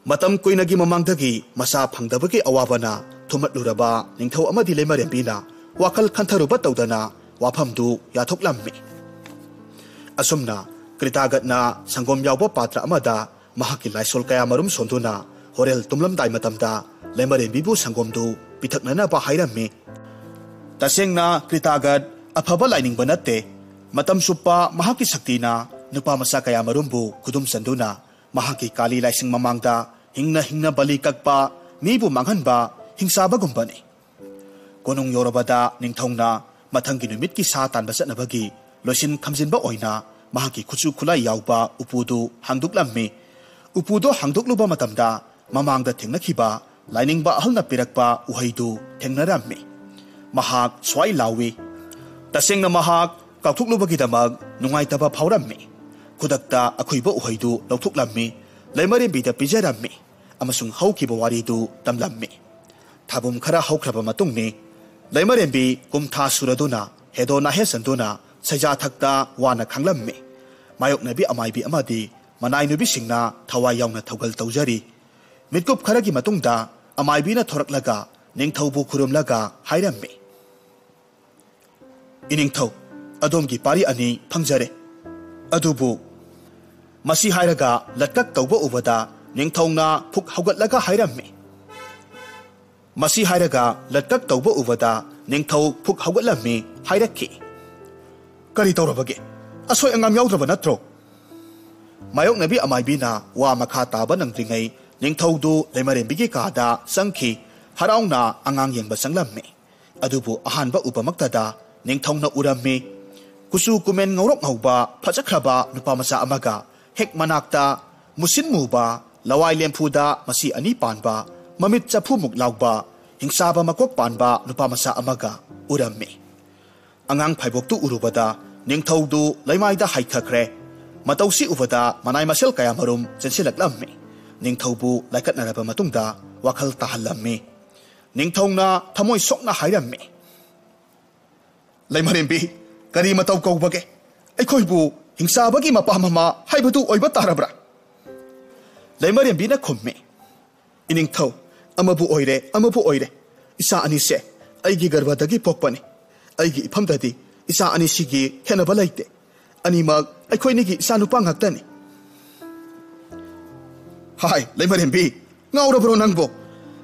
ꯃꯇꯝ ꯀꯨꯏꯅꯒꯤ ꯃꯃꯥꯡꯗꯒꯤ ꯃꯆꯥ ꯐꯪꯗꯕꯒꯤ ꯑꯋꯥꯕꯅ ꯊꯨꯝꯍꯠꯂꯨꯔꯕ ꯅꯤꯡꯊꯧ ꯑꯃꯗꯤ ꯂꯩꯃꯔꯦꯝꯕꯤꯅ ꯋꯥꯈꯜ ꯈꯟꯊꯔꯨꯕ ꯇꯧꯗꯅ ꯋꯥꯐꯝꯗꯨ ꯌꯥꯊꯣꯛꯂꯝꯃꯤ꯫ ꯑꯁꯨꯝꯅ ꯀ꯭ꯔꯤꯇꯥꯒꯠꯅ ꯁꯪꯒꯣꯝ ꯌꯥꯎꯕ ꯄꯥꯇ꯭ꯔ ꯑꯃꯗ ꯃꯍꯥꯛꯀꯤ ꯂꯥꯏꯁꯣꯜ ꯀꯌꯥꯃꯔꯨꯝ ꯁꯣꯟꯗꯨꯅ ꯍꯣꯔꯦꯜ ꯇꯨꯝꯂꯝꯗꯥꯏ ꯃꯇꯝꯗ ꯂꯩꯃꯔꯦꯝꯕꯤꯕꯨ ꯁꯪꯒꯣꯝꯗꯨ ꯄꯤꯊꯛꯅꯅꯕ ꯍꯥꯏꯔꯝꯃꯤ꯫ ꯇꯁꯦꯡꯅ ꯀ꯭ꯔꯤꯇꯥꯒꯠ ꯑꯐꯕ ꯂꯥꯏꯅꯤꯡꯕ ꯅꯠꯇꯦ꯫ ꯃꯇꯝ ꯆꯨꯞꯄ ꯃꯍꯥꯛꯀꯤ ꯁꯛꯇꯤꯅ ꯅꯨꯄꯥ ꯃꯆꯥ ꯀꯌꯥꯃꯔꯨꯝꯕꯨ ꯈꯨꯗꯨꯝ ꯆꯟꯗꯨꯅ ꯃꯍꯥꯛꯀꯤ ꯀꯥꯂꯤ ꯂꯥꯏꯁꯤꯡ ꯃꯃꯥꯡꯗ ꯍꯤꯡꯅ ꯍꯤꯡꯅ ꯕꯂꯤ ꯀꯛꯄ, ꯃꯤꯕꯨ ꯃꯥꯡꯍꯟꯕ ꯍꯤꯡꯆꯥꯕꯒꯨꯝꯕꯅꯤ꯫ ꯀꯣꯅꯨꯡ ꯌꯧꯔꯕꯗ ꯅꯤꯡꯊꯧꯅ ꯃꯊꯪꯒꯤ ꯅꯨꯃꯤꯠꯀꯤ ꯁꯥ ꯇꯥꯟꯕ ꯆꯠꯅꯕꯒꯤ ꯂꯣꯏꯁꯤꯟ ꯈꯝꯖꯤꯟꯕ ꯑꯣꯏꯅ ꯃꯍꯥꯛꯀꯤ ꯈꯨꯠꯁꯨ ꯈꯨꯠꯂꯥꯏ ꯌꯥꯎꯕ ꯎꯄꯨꯗꯨ ꯍꯥꯡꯗꯣꯛꯂꯝꯃꯤ꯫ ꯎꯄꯨꯗꯨ ꯍꯥꯡꯗꯣꯛꯂꯨꯕ ꯃꯇꯝꯗ ꯃꯃꯥꯡꯗ ꯊꯦꯡꯅꯈꯤꯕ ꯂꯥꯏꯅꯤꯡꯕ ꯑꯍꯜꯅ ꯄꯤꯔꯛꯄ ꯎꯍꯩꯗꯨ ꯊꯦꯡꯅꯔꯝꯃꯤ꯫ ꯃꯍꯥꯛ ꯁ꯭ꯋꯥꯏ ꯂꯥꯎꯏ꯫ ꯇꯁꯦꯡꯅ ꯃꯍꯥꯛ ꯀꯥꯎꯊꯣꯛꯂꯨꯕꯒꯤꯗꯃꯛ ꯅꯨꯡꯉꯥꯏꯇꯕ ꯐꯥꯎꯔꯝꯃꯤ꯫ ꯈꯨꯗꯛꯇ ꯑꯈꯨꯏꯕ ꯎꯍꯩꯗꯨ ꯂꯧꯊꯣꯛꯂꯝꯃꯤ, ꯂꯩꯃꯔꯦꯝꯕꯤꯗ ꯄꯤꯖꯔꯝꯃꯤ ꯑꯃꯁꯨꯡ ꯍꯧꯈꯤꯕ ꯋꯥꯔꯤꯗꯨ ꯇꯝꯂꯝꯃꯤ꯫ ꯊꯥꯕꯨꯝ ꯈꯔ ꯍꯧꯈ꯭ꯔꯕ ꯃꯇꯨꯡꯅꯤ꯫ ꯂꯩꯃꯔꯦꯝꯕꯤ ꯀꯨꯝꯊꯥ ꯁꯨꯔꯗꯨꯅ ꯍꯦꯗꯣ ꯅꯥꯍꯦ ꯆꯟꯗꯨꯅ ꯁꯩꯖꯥꯊꯛꯇ ꯋꯥꯅ ꯈꯥꯡꯂꯝꯃꯤ꯫ ꯃꯥꯌꯣꯛꯅꯕꯤ ꯑꯃꯥꯏꯕꯤ ꯑꯃꯗꯤ ꯃꯅꯥꯏ ꯅꯨꯄꯤꯁꯤꯡꯅ ꯊꯋꯥꯏ ꯌꯥꯎꯅ ꯊꯧꯒꯜ ꯇꯧꯖꯔꯤ꯫ ꯃꯤꯠꯀꯨꯞ ꯈꯔꯒꯤ ꯃꯇꯨꯡꯗ ꯑꯃꯥꯏꯕꯤꯅ ꯊꯣꯔꯛꯂꯒ ꯅꯤꯡꯊꯧꯕꯨ ꯈꯨꯔꯨꯝꯂꯒ ꯍꯥꯏꯔꯝꯃꯤ, "ꯏꯅꯤꯡꯊꯧ, ꯑꯗꯣꯝꯒꯤ ꯄꯥꯔꯤ ꯑꯅꯤ ꯐꯪꯖꯔꯦ꯫ ꯑꯗꯨꯕꯨ," ꯃꯁꯤ ꯍꯥꯏꯔꯒ ꯂꯠꯀꯛ ꯇꯧꯕ ꯎꯕꯗ ꯅꯤꯡꯊꯧꯅ ꯐꯨꯛ ꯍꯧꯒꯠꯂꯒ ꯍꯥꯏꯔꯝꯃꯤ꯫ ꯃꯁꯤ ꯍꯥꯏꯔꯒ ꯂꯠꯀꯛ ꯇꯧꯕ ꯎꯕꯗ ꯅꯤꯡꯊꯧ ꯐꯨꯛ ꯍꯧꯒꯠꯂꯝꯃꯤ ꯍꯥꯏꯔꯛꯈꯤ꯫ "ꯀꯔꯤ ꯇꯧꯔꯕꯒꯦ? ꯑꯁꯣꯏ ꯑꯉꯥꯝ ꯌꯥꯎꯗ꯭ꯔꯕ ꯅꯠꯇ꯭ꯔꯣ?" ꯃꯥꯌꯣꯛꯅꯕꯤ ꯑꯃꯥꯏꯕꯤꯅ ꯋꯥ ꯃꯈꯥ ꯇꯥꯕ ꯅꯪꯗ꯭ꯔꯤꯉꯩ ꯅꯤꯡꯊꯧꯗꯨ ꯂꯩꯃꯔꯦꯝꯕꯤꯒꯤ ꯀꯥꯗ ꯆꯪꯈꯤ꯫ ꯍꯔꯥꯎꯅ ꯑꯉꯥꯡ ꯌꯦꯡꯕ ꯆꯪꯂꯝꯃꯤ꯫ ꯑꯗꯨꯕꯨ ꯑꯍꯥꯟꯕ ꯎꯕꯃꯛꯇꯗ ꯅꯤꯡꯊꯧꯅ ꯎꯔꯝꯃꯤ꯫ ꯀꯨꯆꯨ ꯀꯨꯃꯦꯟ ꯉꯧꯔꯣꯛ ꯉꯧꯕ ꯐꯖꯈ꯭ꯔꯕ ꯅꯨꯄꯥ ꯃꯆꯥ ꯑꯃꯒ ꯍꯦꯛ ꯃꯅꯥꯛꯇ ꯃꯨꯁꯤꯟ ꯃꯨꯕ, ꯂꯋꯥꯏ ꯂꯦꯝꯐꯨꯗ ꯃꯆꯤ ꯑꯅꯤ ꯄꯥꯟꯕ, ꯃꯃꯤꯠ ꯆꯐꯨꯃꯨꯛ ꯂꯥꯎꯕ, ꯍꯤꯡꯆꯥꯕ ꯃꯀꯣꯛ ꯄꯥꯟꯕ ꯅꯨꯄꯥ ꯃꯆꯥ ꯑꯃꯒ ꯎꯔꯝꯃꯤ꯫ ꯑꯉꯥꯡ ꯐꯥꯏꯕꯣꯛꯇꯨ ꯎꯔꯨꯕꯗ ꯅꯤꯡꯊꯧꯗꯨ ꯂꯩꯃꯥꯏꯗ ꯍꯥꯏꯊꯈ꯭ꯔꯦ꯫ ꯃꯇꯧꯁꯤ ꯎꯕꯗ ꯃꯅꯥꯏ ꯃꯁꯦꯜ ꯀꯌꯥꯃꯔꯨꯝ ꯆꯦꯟꯁꯤꯜꯂꯛꯂꯝꯃꯤ꯫ ꯅꯤꯡꯊꯧꯕꯨ ꯂꯥꯏꯀꯠꯅꯔꯕ ꯃꯇꯨꯡꯗ ꯋꯥꯈꯜ ꯇꯥꯍꯜꯂꯝꯃꯤ꯫ ꯅꯤꯡꯊꯧꯅ ꯊꯃꯣꯏ ꯁꯣꯛꯅ ꯍꯥꯏꯔꯝꯃꯤ, "ꯂꯩꯃꯔꯦꯝꯕꯤ, ꯀꯔꯤ ꯃꯇꯧ ꯀꯧꯕꯒꯦ? ꯑꯩꯈꯣꯏꯕꯨ ꯍꯤꯡꯆꯥꯕꯒꯤ ꯃꯄꯥ ꯃꯃꯥ ꯍꯥꯏꯕꯗꯨ ꯑꯣꯏꯕ ꯇꯥꯔꯕ꯭ꯔꯥ?" ꯂꯩꯃꯔꯦꯝꯕꯤꯅ ꯈꯨꯝꯃꯤ, "ꯏꯅꯤꯡꯊꯧ, ꯑꯃꯕꯨ ꯑꯣꯏꯔꯦ, ꯑꯃꯕꯨ ꯑꯣꯏꯔꯦ, ꯏꯆꯥ ꯑꯅꯤꯁꯦ ꯑꯩꯒꯤ ꯒꯔꯚꯗꯒꯤ ꯄꯣꯛꯄꯅꯤ꯫ ꯑꯩꯒꯤ ꯏꯐꯝꯗꯗꯤ ꯏꯆꯥ ꯑꯅꯤꯁꯤꯒꯤ ꯈꯦꯠꯅꯕ ꯂꯩꯇꯦ꯫ ꯑꯅꯤꯃꯛ ꯑꯩꯈꯣꯏꯅꯤꯒꯤ ꯏꯆꯥꯅꯨꯄꯥ ꯉꯥꯛꯇꯅꯤ꯫" "ꯍꯥꯏ, ꯂꯩꯃꯔꯦꯝꯕꯤ, ꯉꯥꯎꯔꯕ꯭ꯔꯣ ꯅꯪꯕꯣ?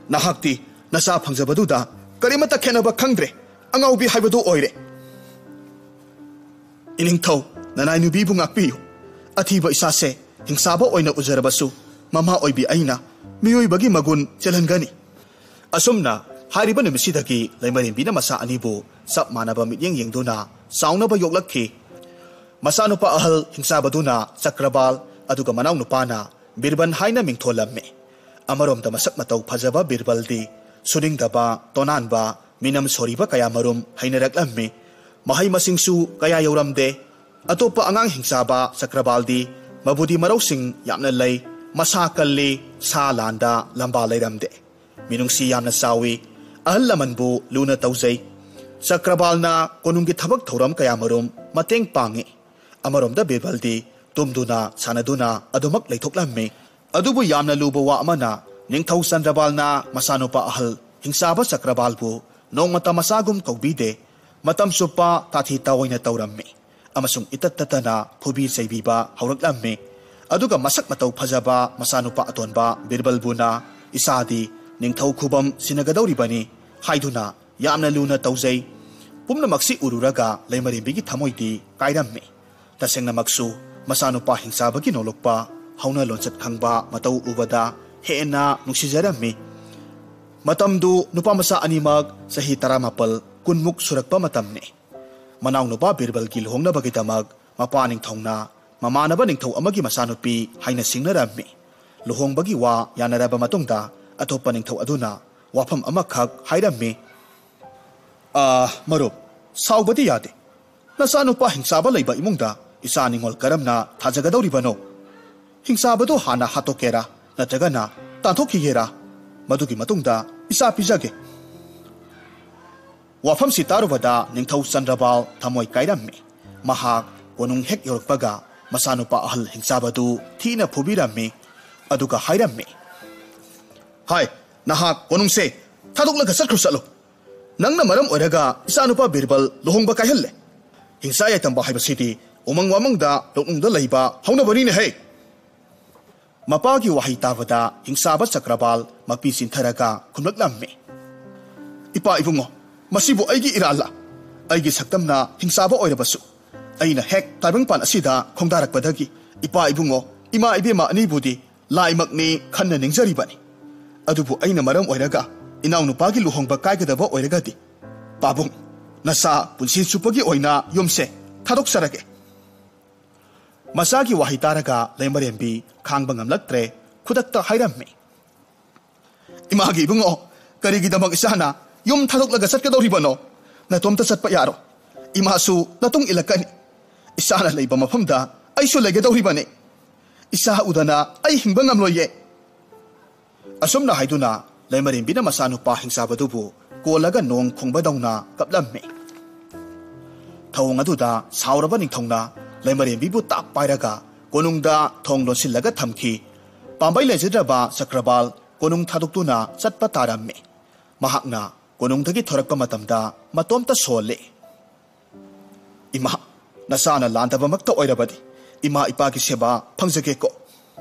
ꯅꯍꯥꯛꯇꯤ ꯅꯆꯥ ꯐꯪꯖꯕꯗꯨꯗ ꯀꯔꯤꯃꯠꯇ ꯈꯦꯠꯅꯕ ꯈꯪꯗ꯭ꯔꯦ꯫ ꯑꯉꯥꯎꯕꯤ ꯍꯥꯏꯕꯗꯨ ꯑꯣꯏꯔꯦ꯫" "ꯏꯅꯤꯡꯊꯧ, ꯅꯅꯥꯏ ꯅꯨꯄꯤꯕꯨ ꯉꯥꯛꯄꯤꯌꯨ꯫ ꯑꯊꯤꯕ ꯏꯁꯥꯁꯦ ꯍꯤꯡꯁꯥꯕ ꯑꯣꯏꯅ ꯎꯖꯔꯕꯁꯨ, ꯃꯃꯥ ꯑꯣꯏꯕꯤ ꯑꯩꯅ ꯃꯤꯑꯣꯏꯕꯒꯤ ꯃꯒꯨꯟ ꯆꯦꯜꯍꯟꯒꯅꯤ"꯫ ꯑꯁꯨꯝꯅ ꯍꯥꯏꯔꯤꯕ ꯅꯨꯃꯤꯠꯁꯤꯗꯒꯤ ꯂꯩꯃꯔꯦꯝꯕꯤꯅ ꯃꯆꯥ ꯑꯅꯤꯕꯨ ꯆꯞ ꯃꯥꯟꯅꯕ ꯃꯤꯠꯌꯦꯡ ꯌꯦꯡꯗꯨꯅ ꯆꯥꯎꯅꯕ ꯌꯣꯛꯂꯛꯈꯤ꯫ ꯃꯆꯥꯅꯨꯄꯥ ꯑꯍꯜ ꯍꯤꯡꯆꯥꯕꯗꯨꯅ ꯆꯀ꯭ꯔꯕꯥꯜ, ꯑꯗꯨꯒ ꯃꯅꯥꯎꯅꯨꯄꯥꯅ ꯕꯤꯔꯕꯟ ꯍꯥꯏꯅ ꯃꯤꯡꯊꯣꯜꯂꯝꯃꯤ꯫ ꯑꯃꯔꯣꯝꯗ ꯃꯁꯛ ꯃꯇꯧ ꯐꯖꯕ ꯕꯤꯔꯕꯜꯗꯤ ꯁꯨꯅꯤꯡꯗꯕ, ꯇꯣꯅꯥꯟꯕ, ꯃꯤꯅꯝ ꯁꯣꯔꯤꯕ ꯀꯌꯥꯃꯔꯨꯝ ꯍꯩꯅꯔꯛꯂꯝꯃꯤ꯫ ꯃꯍꯩ ꯃꯁꯤꯡꯁꯨ ꯀꯌꯥ ꯌꯧꯔꯝꯗꯦ꯫ ꯑꯇꯣꯞꯄ ꯑꯉꯥꯡ ꯍꯤꯡꯆꯥꯕ ꯆꯀ꯭ꯔꯕꯥꯜꯗꯤ ꯃꯕꯨꯗꯤ ꯃꯔꯧꯁꯤꯡ ꯌꯥꯝꯅ ꯂꯩ, ꯃꯁꯥ ꯀꯜꯂꯤ, ꯁꯥ ꯂꯥꯟꯗ ꯂꯝꯕꯥ ꯂꯩꯔꯝꯗꯦ꯫ ꯃꯤꯅꯨꯡꯁꯤ ꯌꯥꯝꯅ ꯆꯥꯎꯏ꯫ ꯑꯍꯜ ꯂꯃꯟꯕꯨ ꯂꯨꯅ ꯇꯧꯖꯩ꯫ ꯆꯀ꯭ꯔꯕꯥꯜꯅ ꯀꯣꯅꯨꯡꯒꯤ ꯊꯕꯛ ꯊꯧꯔꯝ ꯀꯌꯥꯃꯔꯨꯝ ꯃꯇꯦꯡ ꯄꯥꯡꯏ꯫ ꯑꯃꯔꯣꯝꯗ ꯕꯤꯔꯕꯜꯗꯤ ꯇꯨꯝꯗꯨꯅ ꯁꯥꯟꯅꯗꯨꯅ ꯑꯗꯨꯃꯛ ꯂꯩꯊꯣꯛꯂꯝꯃꯤ꯫ ꯑꯗꯨꯕꯨ ꯌꯥꯝꯅ ꯂꯨꯕ ꯋꯥ ꯑꯃꯅ, ꯅꯤꯡꯊꯧ ꯆꯟꯗ꯭ꯔꯕꯥꯜꯅ ꯃꯆꯥꯅꯨꯄꯥ ꯑꯍꯜ ꯍꯤꯡꯆꯥꯕ ꯆꯀ꯭ꯔꯕꯥꯜꯕꯨ ꯅꯣꯡꯃꯇ ꯃꯆꯥꯒꯨꯝ ꯀꯧꯕꯤꯗꯦ꯫ ꯃꯇꯝ ꯆꯨꯞꯄ ꯇꯥꯊꯤ ꯇꯥꯑꯣꯏꯅ ꯇꯧꯔꯝꯃꯤ ꯑꯃꯁꯨꯡ ꯏꯇꯠ ꯇꯠꯇꯅ ꯐꯨꯕꯤ ꯆꯩꯕꯤꯕ ꯍꯧꯔꯛꯂꯝꯃꯤ꯫ ꯑꯗꯨꯒ ꯃꯁꯛ ꯃꯇꯧ ꯐꯖꯕ ꯃꯆꯥꯅꯨꯄꯥ ꯑꯇꯣꯟꯕ ꯕꯤꯔꯕꯜꯕꯨꯅ, "ꯏꯆꯥꯗꯤ ꯅꯤꯡꯊꯧ ꯈꯨꯕꯝ ꯁꯤꯟꯅꯒꯗꯧꯔꯤꯕꯅꯤ" ꯍꯥꯏꯗꯨꯅ ꯌꯥꯝꯅ ꯂꯨꯅ ꯇꯧꯖꯩ꯫ ꯄꯨꯝꯅꯃꯛꯁꯤ ꯎꯔꯨꯔꯒ ꯂꯩꯃꯔꯦꯝꯕꯤꯒꯤ ꯊꯃꯣꯏꯗꯤ ꯀꯥꯏꯔꯝꯃꯤ꯫ ꯇꯁꯦꯡꯅꯃꯛꯁꯨ ꯃꯆꯥꯅꯨꯄꯥ ꯍꯤꯡꯆꯥꯕꯒꯤ ꯅꯣꯂꯨꯛꯄ, ꯍꯧꯅ ꯂꯣꯟꯆꯠ ꯈꯪꯕ ꯃꯇꯧ ꯎꯕꯗ ꯍꯦꯟꯅ ꯅꯨꯡꯁꯤꯖꯔꯝꯃꯤ꯫ ꯃꯇꯝꯗꯨ ꯅꯨꯄꯥ ꯃꯆꯥ ꯑꯅꯤꯃꯛ ꯆꯍꯤ ꯇꯔꯥꯃꯥꯄꯜ, ꯀꯨꯟꯃꯨꯛ ꯁꯨꯔꯛꯄ ꯃꯇꯝꯅꯤ꯫ ꯃꯅꯥꯎꯅꯨꯄꯥ ꯕꯤꯔꯕꯜꯒꯤ ꯂꯨꯍꯣꯡꯅꯕꯒꯤꯗꯃꯛ ꯃꯄꯥ ꯅꯤꯡꯊꯧꯅ ꯃꯃꯥꯟꯅꯕ ꯅꯤꯡꯊꯧ ꯑꯃꯒꯤ ꯃꯆꯥꯅꯨꯄꯤ ꯍꯥꯏꯅ ꯁꯤꯡꯅꯔꯝꯃꯤ꯫ ꯂꯨꯍꯣꯡꯕꯒꯤ ꯋꯥ ꯌꯥꯅꯔꯕ ꯃꯇꯨꯡꯗ ꯑꯇꯣꯞꯄ ꯅꯤꯡꯊꯧ ꯑꯗꯨꯅ ꯋꯥꯐꯝ ꯑꯃꯈꯛ ꯍꯥꯏꯔꯝꯃꯤ꯫ "ꯑꯥ, ꯃꯔꯨꯞ, ꯁꯥꯎꯕꯗꯤ ꯌꯥꯗꯦ꯫ ꯅꯆꯥꯅꯨꯄꯥ ꯍꯤꯡꯆꯥꯕ ꯂꯩꯕ ꯏꯃꯨꯡꯗ ꯏꯆꯥ ꯅꯤꯉꯣꯜ ꯀꯔꯝꯅ ꯊꯥꯖꯒꯗꯧꯔꯤꯕꯅꯣ? ꯍꯤꯡꯆꯥꯕꯗꯨ ꯍꯥꯟꯅ ꯍꯥꯠꯇꯣꯛꯀꯦꯔꯥ ꯅꯠꯇ꯭ꯔꯒꯅ ꯇꯥꯟꯊꯣꯛꯈꯤꯒꯦꯔꯥ? ꯃꯗꯨꯒꯤ ꯃꯇꯨꯡꯗ ꯏꯆꯥ ꯄꯤꯖꯒꯦ"꯫ ꯋꯥꯐꯝꯁꯤ ꯇꯥꯔꯨꯕꯗ ꯅꯤꯡꯊꯧ ꯆꯟꯗ꯭ꯔꯕꯥꯜ ꯊꯃꯣꯏ ꯀꯥꯏꯔꯝꯃꯤ꯫ ꯃꯍꯥꯛ ꯀꯣꯅꯨꯡ ꯍꯦꯛ ꯌꯧꯔꯛꯄꯒ ꯃꯆꯥꯅꯨꯄꯥ ꯑꯍꯜ ꯍꯤꯡꯆꯥꯕꯗꯨ ꯊꯤꯅ ꯐꯨꯕꯤꯔꯝꯃꯤ꯫ ꯑꯗꯨꯒ ꯍꯥꯏꯔꯝꯃꯤ, "ꯍꯥꯏ, ꯅꯍꯥꯛ ꯀꯣꯅꯨꯡꯁꯦ ꯊꯥꯗꯣꯛꯂꯒ ꯆꯠꯈ꯭ꯔꯨ ꯆꯠꯂꯨ꯫ ꯅꯪꯅ ꯃꯔꯝ ꯑꯣꯏꯔꯒ ꯏꯆꯥꯅꯨꯄꯥ ꯕꯤꯔꯕꯜ ꯂꯨꯍꯣꯡꯕ ꯀꯥꯏꯍꯜꯂꯦ꯫ ꯍꯤꯡꯁꯥ ꯌꯥꯏꯇꯝꯕ ꯍꯥꯏꯕꯁꯤꯗꯤ ꯎꯃꯪ ꯋꯥꯃꯪꯗ ꯂꯧꯅꯨꯡꯗ ꯂꯩꯕ ꯍꯧꯅꯕꯅꯤꯅꯦꯍꯦ"꯫ ꯃꯄꯥꯒꯤ ꯋꯥꯍꯩ ꯇꯥꯕꯗ ꯍꯤꯡꯆꯥꯕ ꯆꯀ꯭ꯔꯕꯥꯜ ꯃꯄꯤ ꯆꯤꯟꯊꯔꯒ ꯈꯨꯝꯂꯛꯂꯝꯃꯤ, "ꯏꯄꯥ ꯏꯕꯨꯡꯉꯣ, ꯃꯁꯤꯕꯨ ꯑꯩꯒꯤ ꯏꯔꯥꯜꯂ? ꯑꯩꯒꯤ ꯁꯛꯇꯝꯅ ꯍꯤꯡꯆꯥꯕ ꯑꯣꯏꯔꯕꯁꯨ, ꯑꯩꯅ ꯍꯦꯛ ꯇꯥꯏꯕꯪꯄꯥꯟ ꯑꯁꯤꯗ ꯈꯣꯡꯗꯥꯔꯛꯄꯗꯒꯤ ꯏꯄꯥ ꯏꯕꯨꯡꯉꯣ, ꯏꯃꯥ ꯏꯕꯦꯝꯃ ꯑꯅꯤꯕꯨꯗꯤ ꯂꯥꯏꯃꯛꯅꯤ ꯈꯟꯅ ꯅꯤꯡꯖꯔꯤꯕꯅꯤ꯫ ꯑꯗꯨꯕꯨ ꯑꯩꯅ ꯃꯔꯝ ꯑꯣꯏꯔꯒ ꯏꯅꯥꯎꯅꯨꯄꯥꯒꯤ ꯂꯨꯍꯣꯡꯕ ꯀꯥꯏꯒꯗꯕ ꯑꯣꯏꯔꯒꯗꯤ, ꯄꯥꯕꯨꯡ, ꯅꯆꯥ ꯄꯨꯟꯁꯤ ꯆꯨꯞꯄꯒꯤ ꯑꯣꯏꯅ ꯌꯨꯝꯁꯦ ꯊꯥꯗꯣꯛꯆꯔꯒꯦ꯫ ꯃꯆꯥꯒꯤ ꯋꯥꯍꯩ ꯇꯥꯔꯒ ꯂꯩꯃꯔꯦꯝꯕꯤ ꯈꯥꯡꯕ ꯉꯝꯂꯛꯇ꯭ꯔꯦ, ꯈꯨꯗꯛꯇ ꯍꯥꯏꯔꯝꯃꯤ, "ꯏꯃꯥꯒꯤ ꯏꯕꯨꯡꯉꯣ, ꯀꯔꯤꯒꯤꯗꯃꯛ ꯏꯆꯥꯅ ꯌꯨꯝ ꯊꯥꯗꯣꯛꯂꯒ ꯆꯠꯀꯗꯧꯔꯤꯕꯅꯣ? ꯅꯇꯣꯝꯇ ꯆꯠꯄ ꯌꯥꯔꯣꯏ꯫ ꯏꯃꯥꯁꯨ ꯅꯇꯨꯡ ꯏꯜꯂꯛꯀꯅꯤ꯫ ꯏꯆꯥꯅ ꯂꯩꯕ ꯃꯐꯝꯗ ꯑꯩꯁꯨ ꯂꯩꯒꯗꯧꯔꯤꯕꯅꯤ꯫ ꯏꯆꯥ ꯎꯗꯅ ꯑꯩ ꯍꯤꯡꯕ ꯉꯝꯂꯣꯏꯌꯦ"꯫ ꯑꯁꯨꯝꯅ ꯍꯥꯏꯗꯨꯅ ꯂꯩꯃꯔꯦꯝꯕꯤꯅ ꯃꯆꯥꯅꯨꯄꯥ ꯍꯤꯡꯆꯥꯕꯗꯨꯕꯨ ꯀꯣꯜꯂꯒ ꯅꯣꯡ ꯈꯣꯡꯕꯗꯧꯅ ꯀꯞꯂꯝꯃꯤ꯫ ꯊꯧꯑꯣꯡ ꯑꯗꯨꯗ ꯁꯥꯎꯔꯕ ꯅꯤꯡꯊꯧꯅ ꯂꯩꯃꯔꯦꯝꯕꯤꯕꯨ ꯇꯥꯞ ꯄꯥꯏꯔꯒ ꯀꯣꯅꯨꯡꯗ ꯊꯣꯡ ꯂꯣꯟꯁꯤꯜꯂꯒ ꯊꯝꯈꯤ꯫ ꯄꯥꯝꯕꯩ ꯂꯩꯖꯗ꯭ꯔꯕ ꯆꯀ꯭ꯔꯕꯥꯜ ꯀꯣꯅꯨꯡ ꯊꯥꯗꯣꯛꯇꯨꯅ ꯆꯠꯄ ꯇꯥꯔꯝꯃꯤ꯫ ꯃꯍꯥꯛꯅ ꯀꯣꯅꯨꯡꯗꯒꯤ ꯊꯣꯔꯛꯄ ꯃꯇꯝꯗ ꯃꯇꯣꯝꯇ ꯁꯣꯜꯂꯤ꯫ "ꯏꯃꯥ, ꯅꯆꯥꯅ ꯂꯥꯟꯗꯕꯃꯛꯇ ꯑꯣꯏꯔꯕꯗꯤ ꯏꯃꯥ ꯏꯄꯥꯒꯤ ꯁꯦꯕꯥ ꯐꯪꯖꯒꯦꯀꯣ"꯫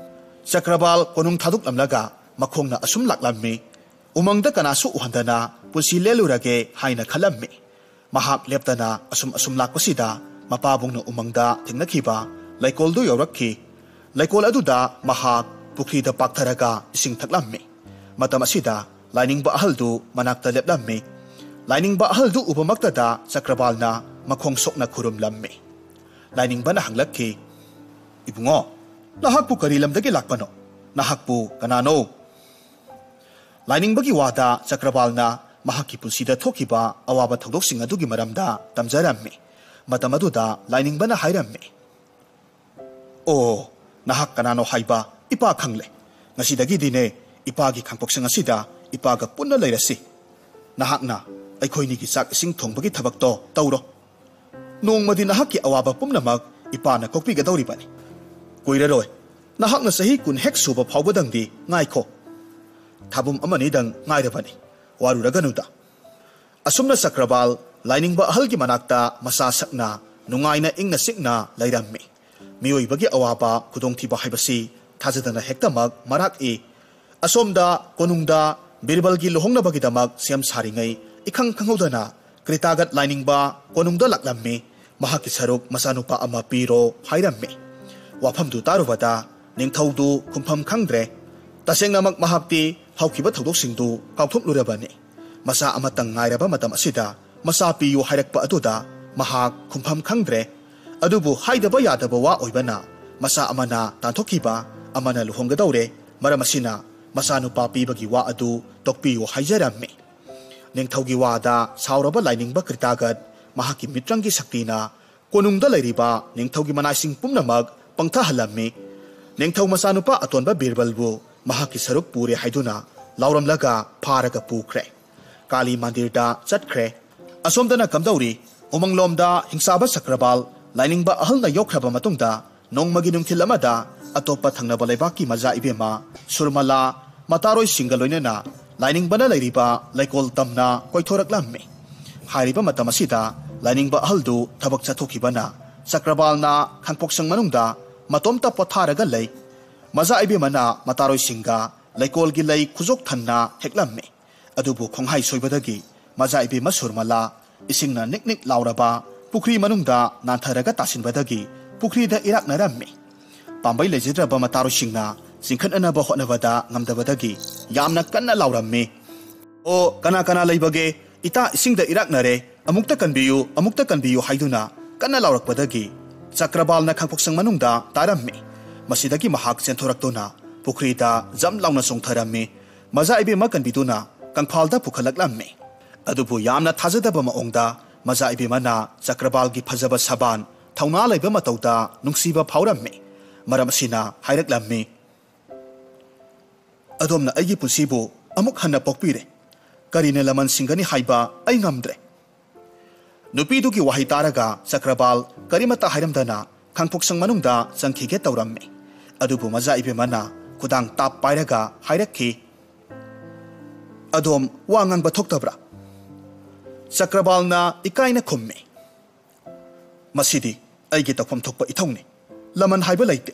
ꯆꯀ꯭ꯔꯕꯥꯜ ꯀꯣꯅꯨꯡ ꯊꯥꯗꯣꯛꯂꯝꯂꯒ ꯃꯈꯣꯡꯅ ꯑꯁꯨꯝ ꯂꯥꯛꯂꯝꯃꯤ꯫ ꯎꯃꯪꯗ ꯀꯅꯥꯁꯨ ꯎꯍꯟꯗꯅ ꯄꯨꯟꯁꯤ ꯂꯦꯜꯂꯨꯔꯒꯦ ꯍꯥꯏꯅ ꯈꯜꯂꯝꯃꯤ꯫ ꯃꯍꯥꯛ ꯂꯦꯞꯇꯅ ꯑꯁꯨꯝ ꯑꯁꯨꯝ ꯂꯥꯛꯄꯁꯤꯗ ꯃꯄꯥꯕꯨꯡꯅ ꯎꯃꯪꯗ ꯊꯦꯡꯅꯈꯤꯕ ꯂꯩꯀꯣꯜꯗꯨ ꯌꯧꯔꯛꯈꯤ꯫ ꯂꯩꯀꯣꯜ ꯑꯗꯨꯗ ꯃꯍꯥꯛ ꯄꯨꯈ꯭ꯔꯤꯗ ꯄꯥꯛꯊꯔꯒ ꯏꯁꯤꯡ ꯊꯛꯂꯝꯃꯤ꯫ ꯃꯇꯝ ꯑꯁꯤꯗ ꯂꯥꯏꯅꯤꯡꯕ ꯑꯍꯜꯗꯨ ꯃꯅꯥꯛꯇ ꯂꯦꯞꯂꯝꯃꯤ꯫ ꯂꯥꯏꯅꯤꯡꯕ ꯑꯍꯜꯗꯨ ꯎꯕꯃꯛꯇꯗ ꯆꯀ꯭ꯔꯕꯥꯜꯅ ꯃꯈꯣꯡ ꯁꯣꯛꯅ ꯈꯨꯔꯨꯝꯂꯝꯃꯤ꯫ ꯂꯥꯏꯅꯤꯡꯕꯅ ꯍꯪꯂꯛꯈꯤ, "ꯏꯕꯨꯡꯉꯣ, ꯅꯍꯥꯛꯄꯨ ꯀꯔꯤ ꯂꯝꯗꯒꯤ ꯂꯥꯛꯄꯅꯣ? ꯅꯍꯥꯛꯄꯨ ꯀꯅꯥꯅꯣ?" ꯂꯥꯏꯅꯤꯡꯕꯒꯤ ꯋꯥꯗ ꯆꯀ꯭ꯔꯕꯥꯜꯅ ꯃꯍꯥꯛꯀꯤ ꯄꯨꯟꯁꯤꯗ ꯊꯣꯛꯈꯤꯕ ꯑꯋꯥꯕ ꯊꯧꯗꯣꯛꯁꯤꯡ ꯑꯗꯨꯒꯤ ꯃꯔꯝꯗ ꯇꯝꯖꯔꯝꯃꯤ꯫ ꯃꯇꯝ ꯑꯗꯨꯗ ꯂꯥꯏꯅꯤꯡꯕꯅ ꯍꯥꯏꯔꯝꯃꯤ, "ꯑꯣ, ꯅꯍꯥꯛ ꯀꯅꯥꯅꯣ ꯍꯥꯏꯕ ꯏꯄꯥ ꯈꯪꯂꯦ꯫ ꯉꯁꯤꯗꯒꯤꯗꯤꯅꯦ, ꯏꯄꯥꯒꯤ ꯈꯥꯡꯄꯣꯛꯁꯪ ꯑꯁꯤꯗ ꯏꯄꯥꯒ ꯄꯨꯟꯅ ꯂꯩꯔꯁꯤ꯫ ꯅꯍꯥꯛꯅ ꯑꯩꯈꯣꯏꯅꯤꯒꯤ ꯆꯥꯛ ꯏꯁꯤꯡ ꯊꯣꯡꯕꯒꯤ ꯊꯕꯛꯇꯣ ꯇꯧꯔꯣ꯫ ꯅꯣꯡꯃꯗꯤ ꯅꯍꯥꯛꯀꯤ ꯑꯋꯥꯕ ꯄꯨꯝꯅꯃꯛ ꯏꯄꯥꯅ ꯀꯣꯛꯄꯤꯒꯗꯧꯔꯤꯕꯅꯤ꯫ ꯀꯨꯏꯔꯔꯣꯏ, ꯅꯍꯥꯛꯅ ꯆꯍꯤ ꯀꯨꯟ ꯍꯦꯛ ꯁꯨꯕ ꯐꯥꯎꯕꯗꯪꯗꯤ ꯉꯥꯏꯈꯣ꯫ ꯊꯥꯕꯨꯝ ꯑꯃꯅꯤꯗꯪ ꯉꯥꯏꯔꯕꯅꯤ, ꯋꯥꯔꯨꯔꯒꯅꯨꯗ"꯫ ꯑꯁꯨꯝꯅ ꯆꯀ꯭ꯔꯕꯥꯜ ꯂꯥꯏꯅꯤꯡꯕ ꯑꯍꯜꯒꯤ ꯃꯅꯥꯛꯇ ꯃꯁꯥ ꯁꯛꯅ ꯅꯨꯡꯉꯥꯏꯅ ꯏꯪꯅ ꯆꯤꯛꯅ ꯂꯩꯔꯝꯃꯤ꯫ ꯃꯤꯑꯣꯏꯕꯒꯤ ꯑꯋꯥꯕ ꯈꯨꯗꯣꯡꯊꯤꯕ ꯍꯥꯏꯕꯁꯤ ꯊꯥꯖꯗꯅ ꯍꯦꯛꯇꯃꯛ ꯃꯔꯥꯛꯏ꯫ ꯑꯁꯣꯝꯗ ꯀꯣꯅꯨꯡꯗ ꯕꯤꯔꯕꯜꯒꯤ ꯂꯨꯍꯣꯡꯅꯕꯒꯤꯗꯃꯛ ꯁꯦꯝ ꯁꯥꯔꯤꯉꯩ ꯏꯈꯪ ꯈꯪꯍꯧꯗꯅ ꯀ꯭ꯔꯤꯇꯥꯒꯠ ꯂꯥꯏꯅꯤꯡꯕ ꯀꯣꯅꯨꯡꯗ ꯂꯥꯛꯂꯝꯃꯤ꯫ ꯃꯍꯥꯛꯀꯤ ꯁꯔꯨꯛ ꯃꯆꯥꯅꯨꯄꯥ ꯑꯃ ꯄꯤꯔꯣ ꯍꯥꯏꯔꯝꯃꯤ꯫ ꯋꯥꯐꯝꯗꯨ ꯇꯥꯔꯨꯕꯗ ꯅꯤꯡꯊꯧꯗꯨ ꯈꯨꯝꯐꯝ ꯈꯪꯗ꯭ꯔꯦ꯫ ꯇꯁꯦꯡꯅꯃꯛ ꯃꯍꯥꯛꯇꯤ ꯍꯧꯈꯤꯕ ꯊꯧꯗꯣꯛꯁꯤꯡꯗꯨ ꯀꯥꯎꯊꯣꯛꯂꯨꯔꯕꯅꯤ꯫ ꯃꯆꯥ ꯑꯃꯇꯪ ꯉꯥꯏꯔꯕ ꯃꯇꯝ ꯑꯁꯤꯗ ꯃꯆꯥ ꯄꯤꯌꯨ ꯍꯥꯏꯔꯛꯄ ꯑꯗꯨꯗ ꯃꯍꯥꯛ ꯈꯨꯝꯐꯝ ꯈꯪꯗ꯭ꯔꯦ꯫ ꯑꯗꯨꯕꯨ ꯍꯥꯏꯗꯕ ꯌꯥꯗꯕ ꯋꯥ ꯑꯣꯏꯕꯅ ꯃꯆꯥ ꯑꯃꯅ ꯇꯥꯟꯊꯣꯛꯈꯤꯕ ꯑꯃꯅ ꯂꯨꯍꯣꯡꯒꯗꯧꯔꯦ꯫ ꯃꯔꯝ ꯑꯁꯤꯅ ꯃꯆꯥꯅꯨꯄꯥ ꯄꯤꯕꯒꯤ ꯋꯥ ꯑꯗꯨ ꯇꯣꯛꯄꯤꯌꯨ ꯍꯥꯏꯖꯔꯝꯃꯤ꯫ ꯅꯤꯡꯊꯧꯒꯤ ꯋꯥꯗ ꯁꯥꯎꯔꯕ ꯂꯥꯏꯅꯤꯡꯕ ꯀ꯭ꯔꯤꯇꯥꯒꯠ ꯃꯍꯥꯛꯀꯤ ꯃꯤꯇ꯭ꯔꯪꯒꯤ ꯁꯛꯇꯤꯅ ꯀꯣꯅꯨꯡꯗ ꯂꯩꯔꯤꯕ ꯅꯤꯡꯊꯧꯒꯤ ꯃꯅꯥꯏꯁꯤꯡ ꯄꯨꯝꯅꯃꯛ ꯄꯪꯊꯍꯜꯂꯝꯃꯤ꯫ ꯅꯤꯡꯊꯧ ꯃꯆꯥꯅꯨꯄꯥ ꯑꯇꯣꯟꯕ ꯕꯤꯔꯕꯜꯕꯨ ꯃꯍꯥꯛꯀꯤ ꯁꯔꯨꯛ ꯄꯨꯔꯦ ꯍꯥꯏꯗꯨꯅ ꯂꯥꯎꯔꯝꯂꯒ ꯐꯥꯔꯒ ꯄꯨꯈ꯭ꯔꯦ꯫ ꯀꯥꯂꯤ ꯃꯟꯗꯤꯔꯗ ꯆꯠꯈ꯭ꯔꯦ꯫ ꯑꯁꯣꯝꯗꯅ ꯀꯝꯗꯧꯔꯤ? ꯎꯃꯪꯂꯣꯝꯗ ꯍꯤꯡꯆꯥꯕ ꯆꯀ꯭ꯔꯕꯥꯜ ꯂꯥꯏꯅꯤꯡꯕ ꯑꯍꯜꯅ ꯌꯣꯛꯈ꯭ꯔꯕ ꯃꯇꯨꯡꯗ ꯅꯣꯡꯃꯒꯤ ꯅꯨꯡꯊꯤꯜ ꯑꯃꯗ ꯑꯇꯣꯞꯄ ꯊꯪꯅꯕ ꯂꯩꯕꯥꯛꯀꯤ ꯃꯖꯥ ꯏꯕꯦꯝꯃ ꯁꯨꯔꯃꯂꯥ ꯃꯇꯥꯔꯣꯏꯁꯤꯡꯒ ꯂꯣꯏꯅꯅ ꯂꯥꯏꯅꯤꯡꯕꯅ ꯂꯩꯔꯤꯕ ꯂꯩꯀꯣꯜ ꯇꯝꯅ ꯀꯣꯏꯊꯣꯔꯛꯂꯝꯃꯤ꯫ ꯍꯥꯏꯔꯤꯕ ꯃꯇꯝ ꯑꯁꯤꯗ ꯂꯥꯏꯅꯤꯡꯕ ꯑꯍꯜꯗꯨ ꯊꯕꯛ ꯆꯠꯊꯣꯛꯈꯤꯕꯅ ꯆꯀ꯭ꯔꯕꯥꯜꯅ ꯈꯥꯡꯄꯣꯛꯁꯪ ꯃꯅꯨꯡꯗ ꯃꯇꯣꯝꯇ ꯄꯣꯊꯥꯔꯒ ꯂꯩ꯫ ꯃꯖꯥ ꯏꯕꯦꯝꯃꯅ ꯃꯇꯥꯔꯣꯏꯁꯤꯡꯒ ꯂꯩꯀꯣꯜꯒꯤ ꯂꯩ ꯈꯨꯖꯣꯛ ꯊꯟꯅ ꯍꯦꯛꯂꯝꯃꯤ꯫ ꯑꯗꯨꯕꯨ ꯈꯣꯡꯍꯥꯏ ꯁꯣꯏꯕꯗꯒꯤ ꯃꯖꯥ ꯏꯕꯦꯝꯃ ꯁꯨꯔꯃꯂꯥ ꯏꯁꯤꯡꯅ ꯅꯤꯛ ꯅꯤꯛ ꯂꯥꯎꯔꯕ ꯄꯨꯈ꯭ꯔꯤ ꯃꯅꯨꯡꯗ ꯅꯥꯟꯊꯔꯒ ꯇꯥꯁꯤꯟꯕꯗꯒꯤ ꯄꯨꯈ꯭ꯔꯤꯗ ꯏꯔꯥꯛꯅꯔꯝꯃꯤ꯫ ꯄꯥꯝꯕꯩ ꯂꯩꯖꯗ꯭ꯔꯕ ꯃꯇꯥꯔꯣꯏꯁꯤꯡꯅ ꯆꯤꯡꯈꯠꯅꯅꯕ ꯍꯣꯠꯅꯕꯗ ꯉꯝꯗꯕꯗꯒꯤ ꯌꯥꯝꯅ ꯀꯟꯅ ꯂꯥꯎꯔꯝꯃꯤ꯫ "ꯑꯣ, ꯀꯅꯥ ꯀꯅꯥ ꯂꯩꯕꯒꯦ? ꯏꯇꯥ ꯏꯁꯤꯡꯗ ꯏꯔꯥꯛꯅꯔꯦ꯫ ꯑꯃꯨꯛꯇ ꯀꯟꯕꯤꯌꯨ, ꯑꯃꯨꯛꯇ ꯀꯟꯕꯤꯌꯨ" ꯍꯥꯏꯗꯨꯅ ꯀꯟꯅ ꯂꯥꯎꯔꯛꯄꯗꯒꯤ ꯆꯀ꯭ꯔꯕꯥꯜꯅ ꯈꯥꯡꯄꯣꯛꯁꯪ ꯃꯅꯨꯡꯗ ꯇꯥꯔꯝꯃꯤ꯫ ꯃꯁꯤꯗꯒꯤ ꯃꯍꯥꯛ ꯆꯦꯟꯊꯣꯔꯛꯇꯨꯅ ꯄꯨꯈ꯭ꯔꯤꯗ ꯖꯝ ꯂꯥꯎꯅ ꯆꯣꯡꯊꯔꯝꯃꯤ꯫ ꯃꯖꯥ ꯏꯕꯦꯝꯃ ꯀꯟꯕꯤꯗꯨꯅ ꯀꯪꯐꯥꯜꯗ ꯄꯨꯈꯠꯂꯛꯂꯝꯃꯤ꯫ ꯑꯗꯨꯕꯨ ꯌꯥꯝꯅ ꯊꯥꯖꯗꯕ ꯃꯑꯣꯡꯗ ꯃꯖꯥ ꯏꯕꯦꯝꯃꯅ ꯆꯀ꯭ꯔꯕꯥꯜꯒꯤ ꯐꯖꯕ ꯁꯕꯥꯟ, ꯊꯧꯅꯥ ꯂꯩꯕ ꯃꯇꯧꯗ ꯅꯨꯡꯁꯤꯕ ꯐꯥꯎꯔꯝꯃꯤ꯫ ꯃꯔꯝ ꯑꯁꯤꯅ ꯍꯥꯏꯔꯛꯂꯝꯃꯤ, "ꯑꯗꯣꯝꯅ ꯑꯩꯒꯤ ꯄꯨꯟꯁꯤꯕꯨ ꯑꯃꯨꯛ ꯍꯟꯅ ꯄꯣꯛꯄꯤꯔꯦ꯫ ꯀꯔꯤꯅ ꯂꯃꯟ ꯁꯤꯡꯒꯅꯤ ꯍꯥꯏꯕ ꯑꯩ ꯉꯝꯗ꯭ꯔꯦ"꯫ ꯅꯨꯄꯤꯗꯨꯒꯤ ꯋꯥꯍꯩ ꯇꯥꯔꯒ ꯆꯀ꯭ꯔꯕꯥꯜ ꯀꯔꯤꯃꯠꯇ ꯍꯥꯏꯔꯝꯗꯅ ꯈꯥꯡꯄꯣꯛꯁꯪ ꯃꯅꯨꯡꯗ ꯆꯪꯈꯤꯒꯦ ꯇꯧꯔꯝꯃꯤ꯫ ꯑꯗꯨꯕꯨ ꯃꯖꯥ ꯏꯕꯦꯝꯃꯅ ꯈꯨꯗꯥꯡ ꯇꯥꯞ ꯄꯥꯏꯔꯒ ꯍꯥꯏꯔꯛꯈꯤ, "ꯑꯗꯣꯝ ꯋꯥ ꯉꯥꯡꯕ ꯊꯣꯛꯇꯕ꯭ꯔꯥ?" ꯆꯀ꯭ꯔꯕꯥꯜꯅ ꯏꯀꯥꯏꯅ ꯈꯨꯝꯃꯤ, "ꯃꯁꯤꯗꯤ ꯑꯩꯒꯤ ꯇꯧꯐꯝ ꯊꯣꯛꯄ ꯏꯊꯧꯅꯤ꯫ ꯂꯃꯟ ꯍꯥꯏꯕ ꯂꯩꯇꯦ"꯫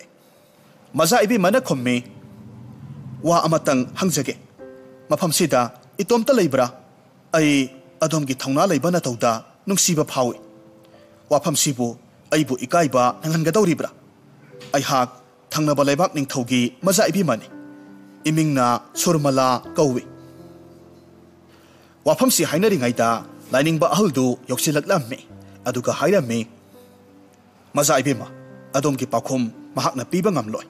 ꯃꯖꯥ ꯏꯕꯦꯝꯃꯅ ꯈꯨꯝꯃꯤ, "ꯋꯥ ꯑꯃꯇꯪ ꯍꯪꯖꯒꯦ꯫ ꯃꯐꯝꯁꯤꯗ ꯏꯇꯣꯝꯇ ꯂꯩꯕ꯭ꯔꯥ? ꯑꯩ ꯑꯗꯣꯝꯒꯤ ꯊꯧꯅꯥ ꯂꯩꯕ ꯅꯇꯧꯗ ꯅꯨꯡꯁꯤꯕ ꯐꯥꯎꯏ"꯫ ꯋꯥꯐꯝꯁꯤꯕꯨ ꯑꯩꯕꯨ ꯏꯀꯥꯏꯕ ꯅꯪꯍꯟꯒꯗꯧꯔꯤꯕ꯭ꯔꯥ? ꯑꯩꯍꯥꯛ ꯊꯪꯅꯕ ꯂꯩꯕꯥꯛ ꯅꯤꯡꯊꯧꯒꯤ ꯃꯆꯥ ꯏꯕꯦꯝꯃꯅꯤ꯫ ꯏꯃꯤꯡꯅ ꯁꯨꯔꯃꯂꯥ ꯀꯧꯏ꯫ ꯋꯥꯐꯝꯁꯤ ꯍꯥꯏꯅꯔꯤꯉꯩꯗ ꯂꯥꯏꯅꯤꯡꯕ ꯑꯍꯜꯗꯨ ꯌꯧꯁꯤꯜꯂꯛꯂꯝꯃꯤ꯫ ꯑꯗꯨꯒ ꯍꯥꯏꯔꯝꯃꯤ, "ꯃꯆꯥ ꯏꯕꯦꯝꯃ, ꯑꯗꯣꯝꯒꯤ ꯄꯥꯎꯈꯨꯝ ꯃꯍꯥꯛꯅ ꯄꯤꯕ ꯉꯝꯂꯣꯏ꯫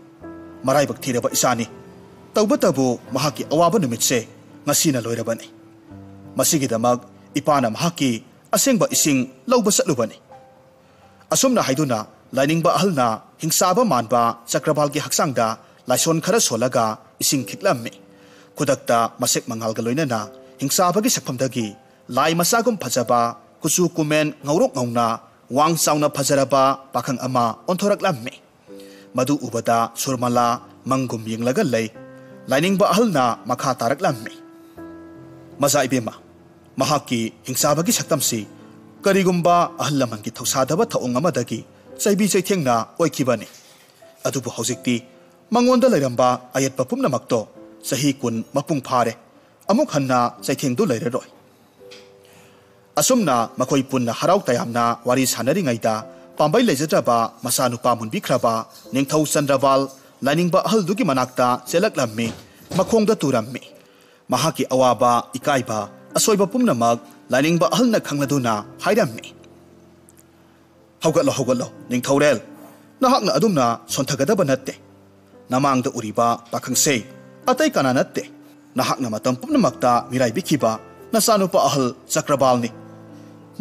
ꯃꯔꯥꯏꯕꯛ ꯊꯤꯔꯕ ꯏꯆꯥꯅꯤ꯫ ꯇꯧꯕꯇꯕꯨ ꯃꯍꯥꯛꯀꯤ ꯑꯋꯥꯕ ꯅꯨꯃꯤꯠꯁꯦ ꯉꯁꯤꯅ ꯂꯣꯏꯔꯕꯅꯤ꯫ ꯃꯁꯤꯒꯤꯗꯃꯛ ꯏꯄꯥꯅ ꯃꯍꯥꯛꯀꯤ ꯑꯁꯦꯡꯕ ꯏꯁꯤꯡ ꯂꯧꯕ ꯆꯠꯂꯨꯕꯅꯤ"꯫ ꯑꯁꯨꯝꯅ ꯍꯥꯏꯗꯨꯅ ꯂꯥꯏꯅꯤꯡꯕ ꯑꯍꯜꯅ ꯍꯤꯡꯆꯥꯕ ꯃꯥꯟꯕ ꯆꯀ꯭ꯔꯕꯥꯜꯒꯤ ꯍꯛꯆꯥꯡꯗ ꯂꯥꯏꯁꯣꯟ ꯈꯔ ꯁꯣꯜꯂꯒ ꯏꯁꯤꯡ ꯈꯤꯛꯂꯝꯃꯤ꯫ ꯈꯨꯗꯛꯇ ꯃꯁꯦꯛ ꯃꯉꯥꯜꯒ ꯂꯣꯏꯅꯅ ꯍꯤꯡꯆꯥꯕꯒꯤ ꯁꯛꯐꯝꯗꯒꯤ ꯂꯥꯏ ꯃꯆꯥꯒꯨꯝ ꯐꯖꯕ, ꯀꯨꯆꯨ ꯀꯨꯃꯦꯟ ꯉꯧꯔꯣꯛ ꯉꯧꯅ, ꯋꯥꯡ ꯆꯥꯎꯅ ꯐꯖꯔꯕ ꯄꯥꯈꯪ ꯑꯃ ꯑꯣꯟꯊꯣꯔꯛꯂꯝꯃꯤ꯫ ꯃꯗꯨ ꯎꯕꯗ ꯁꯨꯔꯃꯂꯥ ꯃꯪꯒꯨꯝ ꯌꯦꯡꯂꯒ ꯂꯩ꯫ ꯂꯥꯏꯅꯤꯡꯕ ꯑꯍꯜꯅ ꯃꯈꯥ ꯇꯥꯔꯛꯂꯝꯃꯤ, "ꯃꯆꯥ ꯏꯕꯦꯝꯃ, ꯃꯍꯥꯛꯀꯤ ꯍꯤꯡꯆꯥꯕꯒꯤ ꯁꯛꯇꯝꯁꯤ ꯀꯔꯤꯒꯨꯝꯕ ꯑꯍꯜ ꯂꯃꯟꯒꯤ ꯊꯧꯁꯥꯗꯕ ꯊꯧꯑꯣꯡ ꯑꯃꯗꯒꯤ ꯆꯩꯕꯤ ꯆꯩꯊꯦꯡꯅ ꯑꯣꯏꯈꯤꯕꯅꯤ꯫ ꯑꯗꯨꯕꯨ ꯍꯧꯖꯤꯛꯇꯤ ꯃꯉꯣꯟꯗ ꯂꯩꯔꯝꯕ ꯑꯌꯦꯠꯄ ꯄꯨꯝꯅꯃꯛꯇꯣ ꯆꯍꯤ ꯀꯨꯟ ꯃꯄꯨꯡ ꯐꯥꯔꯦ꯫ ꯑꯃꯨꯛ ꯍꯟꯅ ꯆꯩꯊꯦꯡꯗꯨ ꯂꯩꯔꯔꯣꯏ"꯫ ꯑꯁꯨꯝꯅ ꯃꯈꯣꯏ ꯄꯨꯟꯅ ꯍꯔꯥꯎ ꯇꯌꯥꯝꯅ ꯋꯥꯔꯤ ꯁꯥꯟꯅꯔꯤꯉꯩꯗ, ꯄꯥꯝꯕꯩ ꯂꯩꯖꯗ꯭ꯔꯕ ꯃꯆꯥꯅꯨꯄꯥ ꯃꯨꯟꯕꯤꯈ꯭ꯔꯕ ꯅꯤꯡꯊꯧ ꯆꯟꯗ꯭ꯔꯕꯥꯜ ꯂꯥꯏꯅꯤꯡꯕ ꯑꯍꯜꯗꯨꯒꯤ ꯃꯅꯥꯛꯇ ꯆꯦꯜꯂꯛꯂꯝꯃꯤ꯫ ꯃꯈꯣꯡꯗ ꯇꯨꯔꯝꯃꯤ꯫ ꯃꯍꯥꯛꯀꯤ ꯑꯋꯥꯕ, ꯏꯀꯥꯏꯕ, ꯑꯁꯣꯏꯕ ꯄꯨꯝꯅꯃꯛ ꯂꯥꯏꯅꯤꯡꯕ ꯑꯍꯜꯅ ꯈꯪꯂꯗꯨꯅ ꯍꯥꯏꯔꯝꯃꯤ, "ꯍꯧꯒꯠꯂꯣ, ꯍꯧꯒꯠꯂꯣ, ꯅꯤꯡꯊꯧꯔꯦꯜ꯫ ꯅꯍꯥꯛꯅ ꯑꯗꯨꯝꯅ ꯁꯣꯟꯊꯒꯗꯕ ꯅꯠꯇꯦ꯫ ꯅꯃꯥꯡꯗ ꯎꯔꯤꯕ ꯄꯥꯈꯪꯁꯦ ꯑꯇꯩ ꯀꯅꯥ ꯅꯠꯇꯦ꯫ ꯅꯍꯥꯛꯅ ꯃꯇꯝ ꯄꯨꯝꯅꯃꯛꯇ ꯃꯤꯔꯥꯏꯕꯤꯈꯤꯕ ꯅꯆꯥꯅꯨꯄꯥ ꯑꯍꯜ ꯆꯀ꯭ꯔꯕꯥꯜꯅꯤ꯫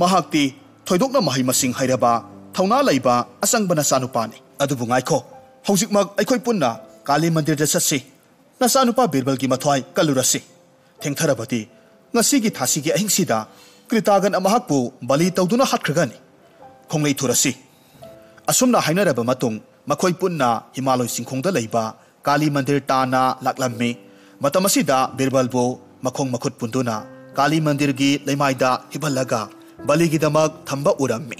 ꯃꯍꯥꯛꯇꯤ ꯊꯣꯏꯗꯣꯛꯅ ꯃꯍꯩ ꯃꯁꯤꯡ ꯍꯩꯔꯕ, ꯊꯧꯅꯥ ꯂꯩꯕ ꯑꯆꯪꯕ ꯅꯆꯥꯅꯨꯄꯥꯅꯤ꯫ ꯑꯗꯨꯕꯨ ꯉꯥꯏꯈꯣ, ꯍꯧꯖꯤꯛꯃꯛ ꯑꯩꯈꯣꯏ ꯄꯨꯟꯅ ꯀꯥꯂꯤ ꯃꯟꯗꯤꯔꯗ ꯆꯠꯁꯤ꯫ ꯅꯆꯥꯅꯨꯄꯥ ꯕꯤꯔꯕꯜꯒꯤ ꯃꯊ꯭ꯋꯥꯏ ꯀꯜꯂꯨꯔꯁꯤ꯫ ꯊꯦꯡꯊꯔꯕꯗꯤ ꯉꯁꯤꯒꯤ ꯊꯥꯁꯤꯒꯤ ꯑꯍꯤꯡꯁꯤꯗ ꯀ꯭ꯔꯤꯇꯥꯒꯟ ꯃꯍꯥꯛꯄꯨ ꯕꯂꯤ ꯇꯧꯗꯨꯅ ꯍꯥꯠꯈ꯭ꯔꯒꯅꯤ"꯫ ꯈꯣꯡꯂꯩ ꯊꯨꯔꯁꯤ꯫ ꯑꯁꯨꯝꯅ ꯍꯥꯏꯅꯔꯕ ꯃꯇꯨꯡ, ꯃꯈꯣꯏ ꯄꯨꯟꯅ ꯍꯤꯃꯥꯂꯣꯏ ꯆꯤꯡꯈꯣꯡꯗ ꯂꯩꯕ ꯀꯥꯂꯤ ꯃꯟꯗꯤꯔ ꯇꯥꯟꯅ ꯂꯥꯛꯂꯝꯃꯤ꯫ ꯃꯇꯝ ꯑꯁꯤꯗ ꯕꯤꯔꯕꯜꯕꯨ ꯃꯈꯣꯡ ꯃꯈꯨꯠ ꯄꯨꯟꯗꯨꯅ ꯀꯥꯂꯤ ꯃꯟꯗꯤꯔꯒꯤ ꯂꯩꯃꯥꯏꯗ ꯍꯤꯞꯍꯜꯂꯒ ꯕꯂꯤꯒꯤꯗꯃꯛ ꯊꯝꯕ ꯎꯔꯝꯃꯤ꯫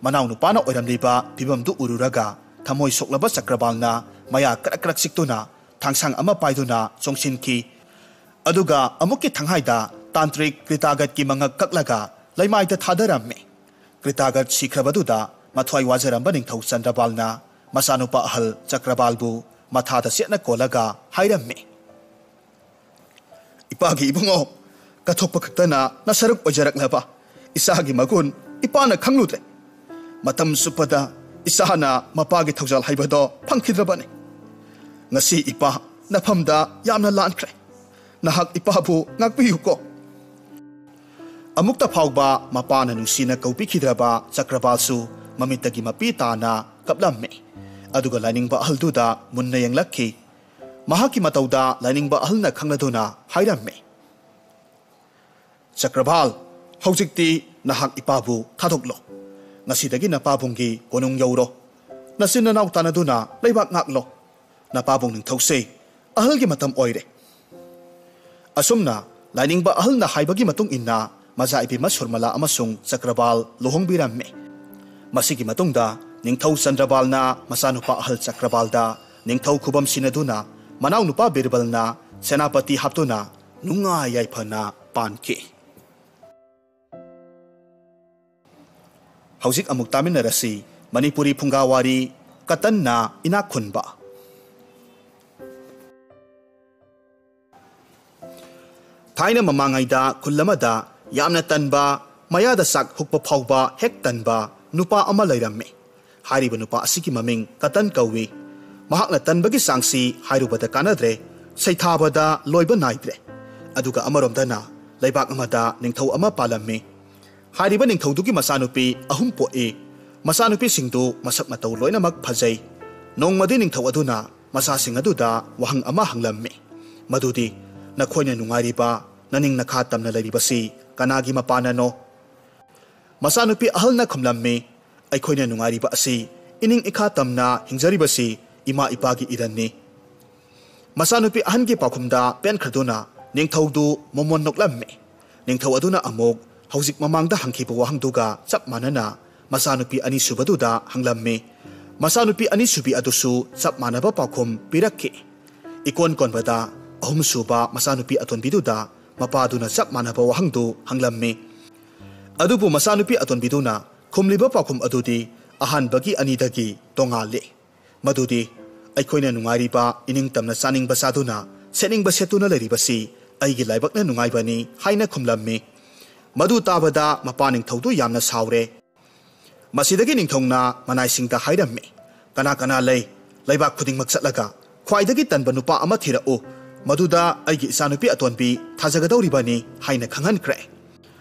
ꯃꯅꯥꯎꯅꯨꯄꯥꯅ ꯑꯣꯏꯔꯝꯂꯤꯕ ꯐꯤꯕꯝꯗꯨ ꯎꯔꯨꯔꯒ ꯊꯃꯣꯏ ꯁꯣꯛꯂꯕ ꯆꯀ꯭ꯔꯕꯥꯜꯅ ꯃꯌꯥ ꯀ꯭ꯔꯛ ꯀ꯭ꯔꯛ ꯆꯤꯛꯇꯨꯅ ꯊꯥꯡꯁꯥꯡ ꯑꯃ ꯄꯥꯏꯗꯨꯅ ꯆꯣꯡꯁꯤꯟꯈꯤ꯫ ꯑꯗꯨꯒ ꯑꯃꯨꯛꯀꯤ ꯊꯪꯍꯥꯏꯗ ꯇꯥꯟꯇ꯭ꯔꯤꯛ ꯀ꯭ꯔꯤꯇꯥꯒꯠꯀꯤ ꯃꯉꯛ ꯀꯛꯂꯒ ꯂꯩꯃꯥꯏꯗ ꯊꯥꯗꯔꯝꯃꯤ꯫ ꯀ꯭ꯔꯤꯇꯥꯒꯠ ꯁꯤꯈ꯭ꯔꯕꯗꯨꯗ ꯃꯊ꯭ꯋꯥꯏ ꯋꯥꯖꯔꯝꯕ ꯅꯤꯡꯊꯧ ꯆꯟꯗ꯭ꯔꯕꯥꯜꯅ ꯃꯆꯥꯅꯨꯄꯥ ꯑꯍꯜ ꯆꯀ꯭ꯔꯕꯥꯜꯕꯨ ꯃꯊꯥꯗ ꯆꯦꯠꯅ ꯀꯣꯜꯂꯒ ꯍꯥꯏꯔꯝꯃꯤ, "ꯏꯄꯥꯒꯤ ꯏꯕꯨꯡꯉꯣ, ꯀꯠꯊꯣꯛꯄ ꯈꯛꯇꯅ ꯅꯁꯔꯨꯛ ꯑꯣꯏꯖꯔꯛꯂꯕ ꯏꯆꯥꯒꯤ ꯃꯒꯨꯟ ꯏꯄꯥꯅ ꯈꯪꯂꯨꯗ꯭ꯔꯦ꯫ ꯃꯇꯝ ꯆꯨꯞꯄꯗ ꯏꯆꯥꯅ ꯃꯄꯥꯒꯤ ꯊꯧꯖꯥꯜ ꯍꯩꯕꯗꯣ ꯐꯪꯈꯤꯗ꯭ꯔꯕꯅꯤ꯫ ꯉꯁꯤ ꯏꯄꯥ ꯅꯐꯝꯗ ꯌꯥꯝꯅ ꯂꯥꯟꯈ꯭ꯔꯦ꯫ ꯅꯍꯥꯛ ꯏꯄꯥꯕꯨ ꯉꯥꯛꯄꯤꯌꯨꯀꯣ"꯫ ꯑꯃꯨꯛꯇ ꯐꯥꯎꯕ ꯃꯄꯥꯅ ꯅꯨꯡꯁꯤꯅ ꯀꯧꯕꯤꯈꯤꯗ꯭ꯔꯕ ꯆꯀ꯭ꯔꯕꯥꯜꯁꯨ ꯃꯃꯤꯠꯇꯒꯤ ꯃꯄꯤ ꯇꯥꯅ ꯀꯞꯂꯝꯃꯤ꯫ ꯑꯗꯨꯒ ꯂꯥꯏꯅꯤꯡꯕ ꯑꯍꯜꯗꯨꯗ ꯃꯨꯟꯅ ꯌꯦꯡꯂꯛꯈꯤ꯫ ꯃꯍꯥꯛꯀꯤ ꯃꯇꯧꯗ ꯂꯥꯏꯅꯤꯡꯕ ꯑꯍꯜꯅ ꯈꯪꯂꯗꯨꯅ ꯍꯥꯏꯔꯝꯃꯤ, "ꯆꯀ꯭ꯔꯕꯥꯜ, ꯍꯧꯖꯤꯛꯇꯤ ꯅꯍꯥꯛ ꯏꯄꯥꯕꯨ ꯊꯥꯗꯣꯛꯂꯣ꯫ ꯉꯁꯤꯗꯒꯤ ꯅꯄꯥꯕꯨꯡꯒꯤ ꯀꯣꯅꯨꯡ ꯌꯧꯔꯣ꯫ ꯅꯆꯤꯟ ꯅꯅꯥꯎ ꯇꯥꯟꯅꯗꯨꯅ ꯂꯩꯕꯥꯛ ꯉꯥꯛꯂꯣ꯫ ꯅꯄꯥꯕꯨꯡ ꯅꯤꯡꯊꯧꯁꯦ ꯑꯍꯜꯒꯤ ꯃꯇꯝ ꯑꯣꯏꯔꯦ"꯫ ꯑꯁꯨꯝꯅ ꯂꯥꯏꯅꯤꯡꯕ ꯑꯍꯜꯅ ꯍꯥꯏꯕꯒꯤ ꯃꯇꯨꯡ ꯏꯟꯅ ꯃꯆꯥ ꯏꯕꯦꯝꯃ ꯁꯨꯔꯃꯂꯥ ꯑꯃꯁꯨꯡ ꯆꯀ꯭ꯔꯕꯥꯜ ꯂꯨꯍꯣꯡꯕꯤꯔꯝꯃꯤ꯫ ꯃꯁꯤꯒꯤ ꯃꯇꯨꯡꯗ ꯅꯤꯡꯊꯧ ꯆꯟꯗ꯭ꯔꯕꯥꯜꯅ ꯃꯆꯥꯅꯨꯄꯥ ꯑꯍꯜ ꯆꯀ꯭ꯔꯕꯥꯜꯗ ꯅꯤꯡꯊꯧ ꯈꯨꯕꯝ ꯁꯤꯟꯅꯗꯨꯅ ꯃꯅꯥꯎꯅꯨꯄꯥ ꯕꯤꯔꯕꯜꯅ ꯁꯦꯅꯥꯄꯇꯤ ꯍꯥꯞꯇꯨꯅ ꯅꯨꯡꯉꯥꯏ ꯌꯥꯏꯐꯅ ꯄꯥꯟꯈꯤ꯫ ꯍꯧꯖꯤꯛ ꯑꯃꯨꯛ ꯇꯥꯃꯤꯟꯅꯔꯁꯤ ꯃꯅꯤꯄꯨꯔꯤ ꯐꯨꯡꯒꯥꯋꯥꯔꯤ ꯀꯇꯟꯅ ꯏꯅꯥꯛ ꯈꯨꯟꯕ꯫ ꯊꯥꯏꯅ ꯃꯃꯥꯡꯉꯩꯗ ꯈꯨꯜ ꯑꯃꯗ ꯌꯥꯝꯅ ꯇꯟꯕ, ꯃꯌꯥꯗ ꯆꯥꯛ ꯍꯨꯛꯄ ꯐꯥꯎꯕ ꯍꯦꯛ ꯇꯟꯕ ꯅꯨꯄꯥ ꯑꯃ ꯂꯩꯔꯝꯃꯤ꯫ ꯍꯥꯏꯔꯤꯕ ꯅꯨꯄꯥ ꯑꯁꯤꯒꯤ ꯃꯃꯤꯡ ꯀꯇꯟ ꯀꯧꯏ꯫ ꯃꯍꯥꯛꯅ ꯇꯟꯕꯒꯤ ꯆꯥꯡꯁꯤ ꯍꯥꯏꯔꯨꯕꯗ ꯀꯥꯟꯅꯗ꯭ꯔꯦ, ꯁꯩꯊꯥꯕꯗ ꯂꯣꯏꯕ ꯅꯥꯏꯗ꯭ꯔꯦ꯫ ꯑꯗꯨꯒ ꯑꯃꯔꯣꯝꯗꯅ ꯂꯩꯕꯥꯛ ꯑꯃꯗ ꯅꯤꯡꯊꯧ ꯑꯃ ꯄꯥꯜꯂꯝꯃꯤ꯫ ꯍꯥꯏꯔꯤꯕ ꯅꯤꯡꯊꯧꯗꯨꯒꯤ ꯃꯆꯥꯅꯨꯄꯤ ꯑꯍꯨꯝ ꯄꯣꯛꯏ꯫ ꯃꯆꯥꯅꯨꯄꯤꯁꯤꯡꯗꯨ ꯃꯁꯛ ꯃꯇꯧ ꯂꯣꯏꯅꯃꯛ ꯐꯖꯩ꯫ ꯅꯣꯡꯃꯗꯤ ꯅꯤꯡꯊꯧ ꯑꯗꯨꯅ ꯃꯆꯥꯁꯤꯡ ꯑꯗꯨꯗ ꯋꯥꯍꯪ ꯑꯃ ꯍꯪꯂꯝꯃꯤ, ꯃꯗꯨꯗꯤ, "ꯅꯈꯣꯏꯅ ꯅꯨꯡꯉꯥꯏꯔꯤꯕ, ꯅꯅꯤꯡ ꯅꯈꯥ ꯇꯝꯅ ꯂꯩꯔꯤꯕꯁꯤ ꯀꯅꯥꯒꯤ ꯃꯄꯥꯟꯅꯅꯣ?" ꯃꯆꯥꯅꯨꯄꯤ ꯑꯍꯜꯅ ꯈꯨꯝꯂꯝꯃꯤ, "ꯑꯩꯈꯣꯏꯅ ꯅꯨꯡꯉꯥꯏꯔꯤꯕ ꯑꯁꯤ, ꯏꯅꯤꯡ ꯏꯈꯥ ꯇꯝꯅ ꯍꯤꯡꯖꯔꯤꯕꯁꯤ ꯏꯃꯥ ꯏꯄꯥꯒꯤ ꯏꯔꯟꯅꯤ"꯫ ꯃꯆꯥꯅꯨꯄꯤ ꯑꯍꯟꯒꯤ ꯄꯥꯎꯈꯨꯝꯗ ꯄꯦꯟꯈ꯭ꯔꯗꯨꯅ ꯅꯤꯡꯊꯧꯗꯨ ꯃꯣꯃꯣꯟ ꯅꯣꯛꯂꯝꯃꯤ꯫ ꯅꯤꯡꯊꯧ ꯑꯗꯨꯅ ꯑꯃꯨꯛ ꯍꯧꯖꯤꯛ ꯃꯃꯥꯡꯗ ꯍꯪꯈꯤꯕ ꯋꯥꯍꯪꯗꯨꯒ ꯆꯞ ꯃꯥꯟꯅꯅ ꯃꯆꯥꯅꯨꯄꯤ ꯑꯅꯤꯁꯨꯕꯗꯨꯗ ꯍꯪꯂꯝꯃꯤ꯫ ꯃꯆꯥꯅꯨꯄꯤ ꯑꯅꯤꯁꯨꯕꯤ ꯑꯗꯨꯁꯨ ꯆꯞ ꯃꯥꯟꯅꯕ ꯄꯥꯎꯈꯨꯝ ꯄꯤꯔꯛꯈꯤ꯫ ꯏꯀꯣꯟ ꯀꯣꯟꯕꯗ ꯑꯍꯨꯝꯁꯨꯕ ꯃꯆꯥꯅꯨꯄꯤ ꯑꯇꯣꯟꯕꯤꯗꯨꯗ ꯃꯄꯥꯗꯨꯅ ꯆꯞ ꯃꯥꯟꯅꯕ ꯋꯥꯍꯪꯗꯨ ꯍꯪꯂꯝꯃꯤ꯫ ꯑꯗꯨꯕꯨ ꯃꯆꯥꯅꯨꯄꯤ ꯑꯇꯣꯟꯕꯤꯗꯨꯅ ꯈꯨꯝꯂꯤꯕ ꯄꯥꯎꯈꯨꯝ ꯑꯗꯨꯗꯤ ꯑꯍꯥꯟꯕꯒꯤ ꯑꯅꯤꯗꯒꯤ ꯇꯣꯉꯥꯜꯂꯤ꯫ ꯃꯗꯨꯗꯤ ꯑꯩꯈꯣꯏꯅ ꯅꯨꯡꯉꯥꯏꯔꯤꯕ, ꯏꯅꯤꯡꯇꯝꯅ ꯆꯥꯅꯤꯡꯕ ꯆꯥꯗꯨꯅ, ꯁꯦꯠꯅꯤꯡꯕ ꯁꯦꯠꯇꯨꯅ ꯂꯩꯔꯤꯕꯁꯤ ꯑꯩꯒꯤ ꯂꯥꯏꯕꯛꯅ ꯅꯨꯡꯉꯥꯏꯕꯅꯤ ꯍꯥꯏꯅ ꯈꯨꯝꯂꯝꯃꯤ꯫ ꯃꯗꯨ ꯇꯥꯕꯗ ꯃꯄꯥ ꯅꯤꯡꯊꯧꯗꯨ ꯌꯥꯝꯅ ꯁꯥꯎꯔꯦ꯫ ꯃꯁꯤꯗꯒꯤ ꯅꯤꯡꯊꯧꯅ ꯃꯅꯥꯏꯁꯤꯡꯗ ꯍꯥꯏꯔꯝꯃꯤ, "ꯀꯅꯥ ꯀꯅꯥ ꯂꯩ? ꯂꯩꯕꯥꯛ ꯈꯨꯗꯤꯡꯃꯛ ꯆꯠꯂꯒ ꯈ꯭ꯋꯥꯏꯗꯒꯤ ꯇꯟꯕ ꯅꯨꯄꯥ ꯑꯃ ꯊꯤꯔꯛꯎ꯫ ꯃꯗꯨꯗ ꯑꯩꯒꯤ ꯏꯆꯥꯅꯨꯄꯤ ꯑꯇꯣꯟꯕꯤ ꯊꯥꯖꯒꯗꯧꯔꯤꯕꯅꯤ" ꯍꯥꯏꯅ ꯈꯪꯍꯟꯈ꯭ꯔꯦ꯫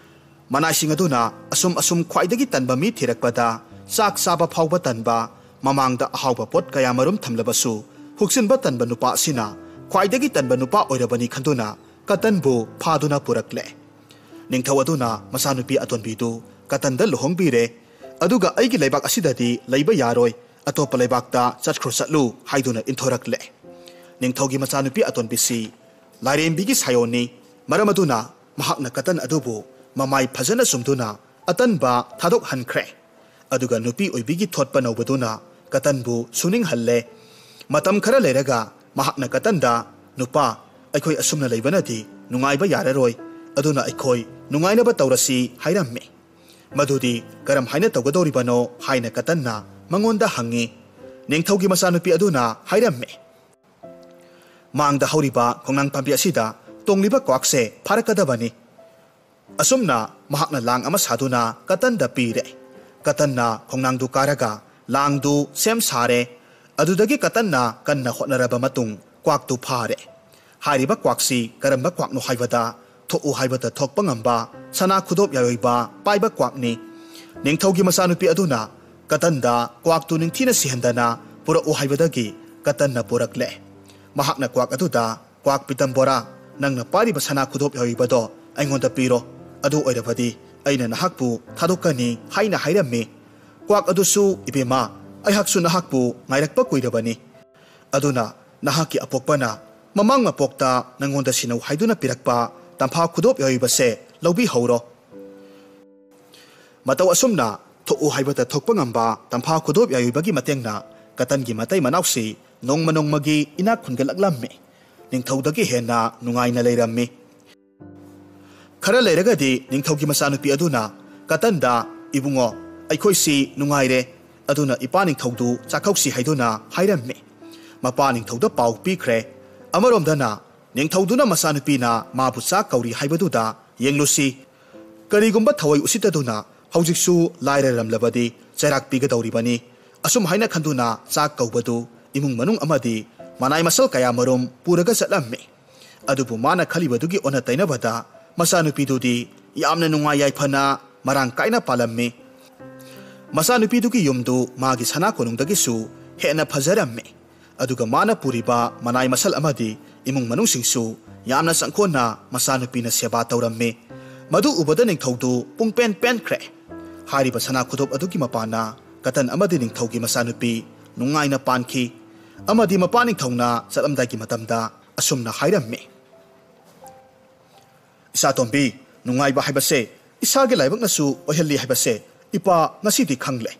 ꯃꯅꯥꯏꯁꯤꯡ ꯑꯗꯨꯅ ꯑꯁꯨꯝ ꯑꯁꯨꯝ ꯈ꯭ꯋꯥꯏꯗꯒꯤ ꯇꯟꯕ ꯃꯤ ꯊꯤꯔꯛꯄꯗ, ꯆꯥꯛ ꯆꯥꯕ ꯐꯥꯎꯕ ꯇꯟꯕ, ꯃꯃꯥꯡꯗ ꯑꯍꯥꯎꯕ ꯄꯣꯠ ꯀꯌꯥ ꯃꯔꯨꯝ ꯊꯝꯂꯕꯁꯨ ꯍꯨꯛꯆꯤꯟꯕ ꯇꯟꯕ ꯅꯨꯄꯥ ꯑꯁꯤꯅ ꯈ꯭ꯋꯥꯏꯗꯒꯤ ꯇꯟꯕ ꯅꯨꯄꯥ ꯑꯣꯏꯔꯕꯅꯤ ꯈꯟꯗꯨꯅ ꯀꯇꯟꯕꯨ ꯐꯥꯗꯨꯅ ꯄꯨꯔꯛꯂꯦ꯫ ꯅꯤꯡꯊꯧ ꯑꯗꯨꯅ ꯃꯆꯥꯅꯨꯄꯤ ꯑꯇꯣꯟꯕꯤꯗꯨ ꯀꯇꯟꯗ ꯂꯨꯍꯣꯡꯕꯤꯔꯦ꯫ ꯑꯗꯨꯒ "ꯑꯩꯒꯤ ꯂꯩꯕꯥꯛ ꯑꯁꯤꯗꯗꯤ ꯂꯩꯕ ꯌꯥꯔꯣꯏ, ꯑꯇꯣꯞꯄ ꯂꯩꯕꯥꯛꯇ ꯆꯠꯈ꯭ꯔꯣ ꯆꯠꯂꯨ" ꯍꯥꯏꯗꯨꯅ ꯏꯟꯊꯣꯔꯛꯂꯦ꯫ ꯅꯤꯡꯊꯧꯒꯤ ꯃꯆꯥꯅꯨꯄꯤ ꯑꯇꯣꯟꯕꯤꯁꯤ ꯂꯥꯏꯔꯦꯝꯕꯤꯒꯤ ꯁꯥꯌꯣꯟꯅꯤ꯫ ꯃꯔꯝ ꯑꯗꯨꯅ ꯃꯍꯥꯛꯅ ꯀꯇꯟ ꯑꯗꯨꯕꯨ ꯃꯃꯥꯏ ꯐꯖꯅ ꯆꯨꯝꯗꯨꯅ ꯑꯇꯟꯕ ꯊꯥꯗꯣꯛꯍꯟꯈ꯭ꯔꯦ꯫ ꯑꯗꯨꯒ ꯅꯨꯄꯤ ꯑꯣꯏꯕꯤꯒꯤ ꯊꯣꯠꯄ ꯅꯧꯕꯗꯨꯅ ꯀꯇꯟꯕꯨ ꯁꯨꯅꯤꯡꯍꯜꯂꯦ꯫ ꯃꯇꯝ ꯈꯔ ꯂꯩꯔꯒ ꯃꯍꯥꯛꯅ ꯀꯇꯟꯗ, "ꯅꯨꯄꯥ, ꯑꯩꯈꯣꯏ ꯑꯁꯨꯝꯅ ꯂꯩꯕꯅꯗꯤ ꯅꯨꯡꯉꯥꯏꯕ ꯌꯥꯔꯔꯣꯏ, ꯑꯗꯨꯅ ꯑꯩꯈꯣꯏ ꯅꯨꯡꯉꯥꯏꯅꯕ ꯇꯧꯔꯁꯤ" ꯍꯥꯏꯔꯝꯃꯤ꯫ "ꯃꯗꯨꯗꯤ ꯀꯔꯝ ꯍꯥꯏꯅ ꯇꯧꯒꯗꯧꯔꯤꯕꯅꯣ?" ꯍꯥꯏꯅ ꯀꯇꯟꯅ ꯃꯉꯣꯟꯗ ꯍꯪꯉꯤ꯫ ꯅꯤꯡꯊꯧꯒꯤ ꯃꯆꯥꯅꯨꯄꯤ ꯑꯗꯨꯅ ꯍꯥꯏꯔꯝꯃꯤ, "ꯃꯥꯡꯗ ꯍꯧꯔꯤꯕ ꯈꯣꯡꯅꯥꯡ ꯄꯥꯝꯕꯤ ꯑꯁꯤꯗ ꯇꯣꯡꯂꯤꯕ ꯀ꯭ꯋꯥꯛꯁꯦ ꯐꯥꯔꯛꯀꯗꯕꯅꯤ"꯫ ꯑꯁꯨꯝꯅ ꯃꯍꯥꯛꯅ ꯂꯥꯡ ꯑꯃ ꯁꯥꯗꯨꯅ ꯀꯇꯟꯗ ꯄꯤꯔꯦ꯫ ꯀꯇꯟꯅ ꯈꯣꯡꯅꯥꯡꯗꯨ ꯀꯥꯔꯒ ꯂꯥꯡꯗꯨ ꯁꯦꯝ ꯁꯥꯔꯦ꯫ ꯑꯗꯨꯗꯒꯤ ꯀꯇꯟꯅ ꯀꯟꯅ ꯍꯣꯠꯅꯔꯕ ꯃꯇꯨꯡ ꯀ꯭ꯋꯥꯛꯇꯨ ꯐꯥꯔꯦ꯫ ꯍꯥꯏꯔꯤꯕ ꯀ꯭ꯋꯥꯛꯁꯤ ꯀꯔꯝꯕ ꯀ꯭ꯋꯥꯛꯅꯣ ꯍꯥꯏꯕꯗ, ꯊꯣꯛꯎ ꯍꯥꯏꯕꯗ ꯊꯣꯛꯄ ꯉꯝꯕ ꯁꯅꯥ ꯈꯨꯗꯣꯞ ꯌꯥꯏꯔꯣꯏꯕ ꯄꯥꯏꯕ ꯀ꯭ꯋꯥꯛꯅꯤ꯫ ꯅꯤꯡꯊꯧꯒꯤ ꯃꯆꯥꯅꯨꯄꯤ ꯑꯗꯨꯅ ꯀꯇꯟꯗ ꯀ꯭ꯋꯥꯛꯇꯨ ꯅꯤꯡꯊꯤꯅ ꯁꯤꯍꯟꯗꯅ ꯄꯨꯔꯛꯎ ꯍꯥꯏꯕꯗꯒꯤ ꯀꯇꯟꯅ ꯄꯨꯔꯛꯂꯦ꯫ ꯃꯍꯥꯛꯅ ꯀ꯭ꯋꯥꯛ ꯑꯗꯨꯗ, "ꯀ꯭ꯋꯥꯛ ꯄꯤꯇꯝꯕꯣꯔꯥ, ꯅꯪꯅ ꯄꯥꯏꯔꯤꯕ ꯁꯅꯥ ꯈꯨꯗꯣꯞ ꯌꯥꯎꯔꯤꯕꯗꯣ ꯑꯩꯉꯣꯟꯗ ꯄꯤꯔꯣ꯫ ꯑꯗꯨ ꯑꯣꯏꯔꯕꯗꯤ ꯑꯩꯅ ꯅꯍꯥꯛꯄꯨ ꯊꯥꯗꯣꯛꯀꯅꯤ" ꯍꯥꯏꯅ ꯍꯥꯏꯔꯝꯃꯤ꯫ ꯀ꯭ꯋꯥꯛ ꯑꯗꯨꯁꯨ, "ꯏꯕꯦꯝꯃ, ꯑꯩꯍꯥꯛꯁꯨ ꯅꯍꯥꯛꯄꯨ ꯉꯥꯏꯔꯛꯄ ꯀꯨꯏꯔꯕꯅꯤ꯫ ꯑꯗꯨꯅ ꯅꯍꯥꯛꯀꯤ ꯑꯄꯣꯛꯄꯅ ꯃꯃꯥꯡ ꯃꯄꯣꯛꯇ ꯅꯪꯉꯣꯟꯗ ꯁꯤꯟꯅꯧ ꯍꯥꯏꯗꯨꯅ ꯄꯤꯔꯛꯄ ꯇꯝꯐꯥ ꯈꯨꯗꯣꯞ ꯌꯥꯎꯔꯤꯕꯁꯦ ꯂꯧꯕꯤꯍꯧꯔꯣ"꯫ ꯃꯇꯧ ꯑꯁꯨꯝꯅ ꯊꯣꯛꯎ ꯍꯥꯏꯕꯗ ꯊꯣꯛꯄ ꯉꯝꯕ ꯇꯝꯐꯥ ꯈꯨꯗꯣꯞ ꯌꯥꯏꯕꯒꯤ ꯃꯇꯦꯡꯅ ꯀꯇꯟꯒꯤ ꯃꯇꯩ ꯃꯅꯥꯎꯁꯤ ꯅꯣꯡꯃ ꯅꯣꯡꯃꯒꯤ ꯏꯅꯥꯛ ꯈꯨꯟꯒꯠꯂꯛꯂꯝꯃꯤ꯫ ꯅꯤꯡꯊꯧꯗꯒꯤ ꯍꯦꯟꯅ ꯅꯨꯡꯉꯥꯏꯅ ꯂꯩꯔꯝꯃꯤ꯫ ꯈꯔ ꯂꯩꯔꯒꯗꯤ ꯅꯤꯡꯊꯧꯒꯤ ꯃꯆꯥꯅꯨꯄꯤ ꯑꯗꯨꯅ ꯀꯇꯟꯗ, "ꯏꯕꯨꯡꯉꯣ, "ꯑꯩꯈꯣꯏꯁꯤ ꯅꯨꯡꯉꯥꯏꯔꯦ, ꯑꯗꯨꯅ ꯏꯄꯥ ꯅꯤꯡꯊꯧꯗꯨ ꯆꯥꯛꯀꯧꯁꯤ" ꯍꯥꯏꯗꯨꯅ ꯍꯥꯏꯔꯝꯃꯤ꯫ ꯃꯄꯥ ꯅꯤꯡꯊꯧꯗ ꯄꯥꯎ ꯄꯤꯈ꯭ꯔꯦ꯫ ꯑꯃꯔꯣꯝꯗꯅ ꯅꯤꯡꯊꯧꯗꯨꯅ ꯃꯆꯥꯅꯨꯄꯤꯅ ꯃꯥꯕꯨ ꯆꯥꯛ ꯀꯧꯔꯤ ꯍꯥꯏꯕꯗꯨꯗ ꯌꯦꯡꯂꯨꯁꯤ꯫ ꯀꯔꯤꯒꯨꯝꯕ ꯊꯑꯣꯏ ꯎꯁꯤꯠꯇꯗꯨꯅ ꯍꯧꯖꯤꯛꯁꯨ ꯂꯥꯏꯔꯔꯝꯂꯕꯗꯤ ꯆꯩꯔꯥꯛ ꯄꯤꯒꯗꯧꯔꯤꯕꯅꯤ꯫ ꯑꯁꯨꯝ ꯍꯥꯏꯅ ꯈꯟꯗꯨꯅ ꯆꯥꯛ ꯀꯧꯕꯗꯨ ꯏꯃꯨꯡ ꯃꯅꯨꯡ ꯑꯃꯗꯤ ꯃꯅꯥꯏ ꯃꯁꯜ ꯀꯌꯥꯃꯔꯨꯝ ꯄꯨꯔꯒ ꯆꯠꯂꯝꯃꯤ꯫ ꯑꯗꯨꯕꯨ ꯃꯥꯅ ꯈꯜꯂꯤꯕꯗꯨꯒꯤ ꯑꯣꯟꯅ ꯇꯩꯅꯕꯗ ꯃꯆꯥꯅꯨꯄꯤꯗꯨꯗꯤ ꯌꯥꯝꯅ ꯅꯨꯡꯉꯥꯏ ꯌꯥꯏꯐꯅ ꯃꯔꯥꯡ ꯀꯥꯏꯅ ꯄꯥꯜꯂꯝꯃꯤ꯫ ꯃꯆꯥꯅꯨꯄꯤꯗꯨꯒꯤ ꯌꯨꯝꯗꯨ ꯃꯥꯒꯤ ꯁꯅꯥ ꯀꯣꯅꯨꯡꯗꯒꯤꯁꯨ ꯍꯦꯟꯅ ꯐꯖꯔꯝꯃꯤ꯫ ꯑꯗꯨꯒ ꯃꯥꯅ ꯄꯨꯔꯤꯕ ꯃꯅꯥꯏ ꯃꯁꯜ ꯑꯃꯗꯤ ꯏꯃꯨꯡ ꯃꯅꯨꯡꯁꯤꯡꯁꯨ ꯌꯥꯝꯅ ꯆꯪꯈꯣꯟꯅ ꯃꯆꯥꯅꯨꯄꯤꯅ ꯁꯦꯕꯥ ꯇꯧꯔꯝꯃꯤ꯫ ꯃꯗꯨ ꯎꯕꯗ ꯅꯤꯡꯊꯧꯗꯨ ꯄꯨꯡꯄꯦꯟ ꯄꯦꯟꯈ꯭ꯔꯦ꯫ ꯍꯥꯏꯔꯤꯕ ꯁꯅꯥ ꯈꯨꯗꯣꯞ ꯑꯗꯨꯒꯤ ꯃꯄꯥꯟꯅ ꯀꯇꯟ ꯑꯃꯗꯤ ꯅꯤꯡꯊꯧꯒꯤ ꯃꯆꯥꯅꯨꯄꯤ ꯅꯨꯡꯉꯥꯏꯅ ꯄꯥꯟꯈꯤ꯫ ꯑꯃꯗꯤ ꯃꯄꯥ ꯅꯤꯡꯊꯧꯅ ꯆꯠꯂꯝꯗꯥꯏꯒꯤ ꯃꯇꯝꯗ ꯑꯁꯨꯝꯅ ꯍꯥꯏꯔꯝꯃꯤ, "ꯏꯆꯥꯇꯣꯝꯕꯤ, ꯅꯨꯡꯉꯥꯏꯕ ꯍꯥꯏꯕꯁꯦ ꯏꯁꯥꯒꯤ ꯂꯥꯏꯕꯛꯅꯁꯨ ꯑꯣꯏꯍꯜꯂꯤ ꯍꯥꯏꯕꯁꯦ ꯏꯄꯥ ꯉꯁꯤꯗꯤ ꯈꯪꯂꯦ꯫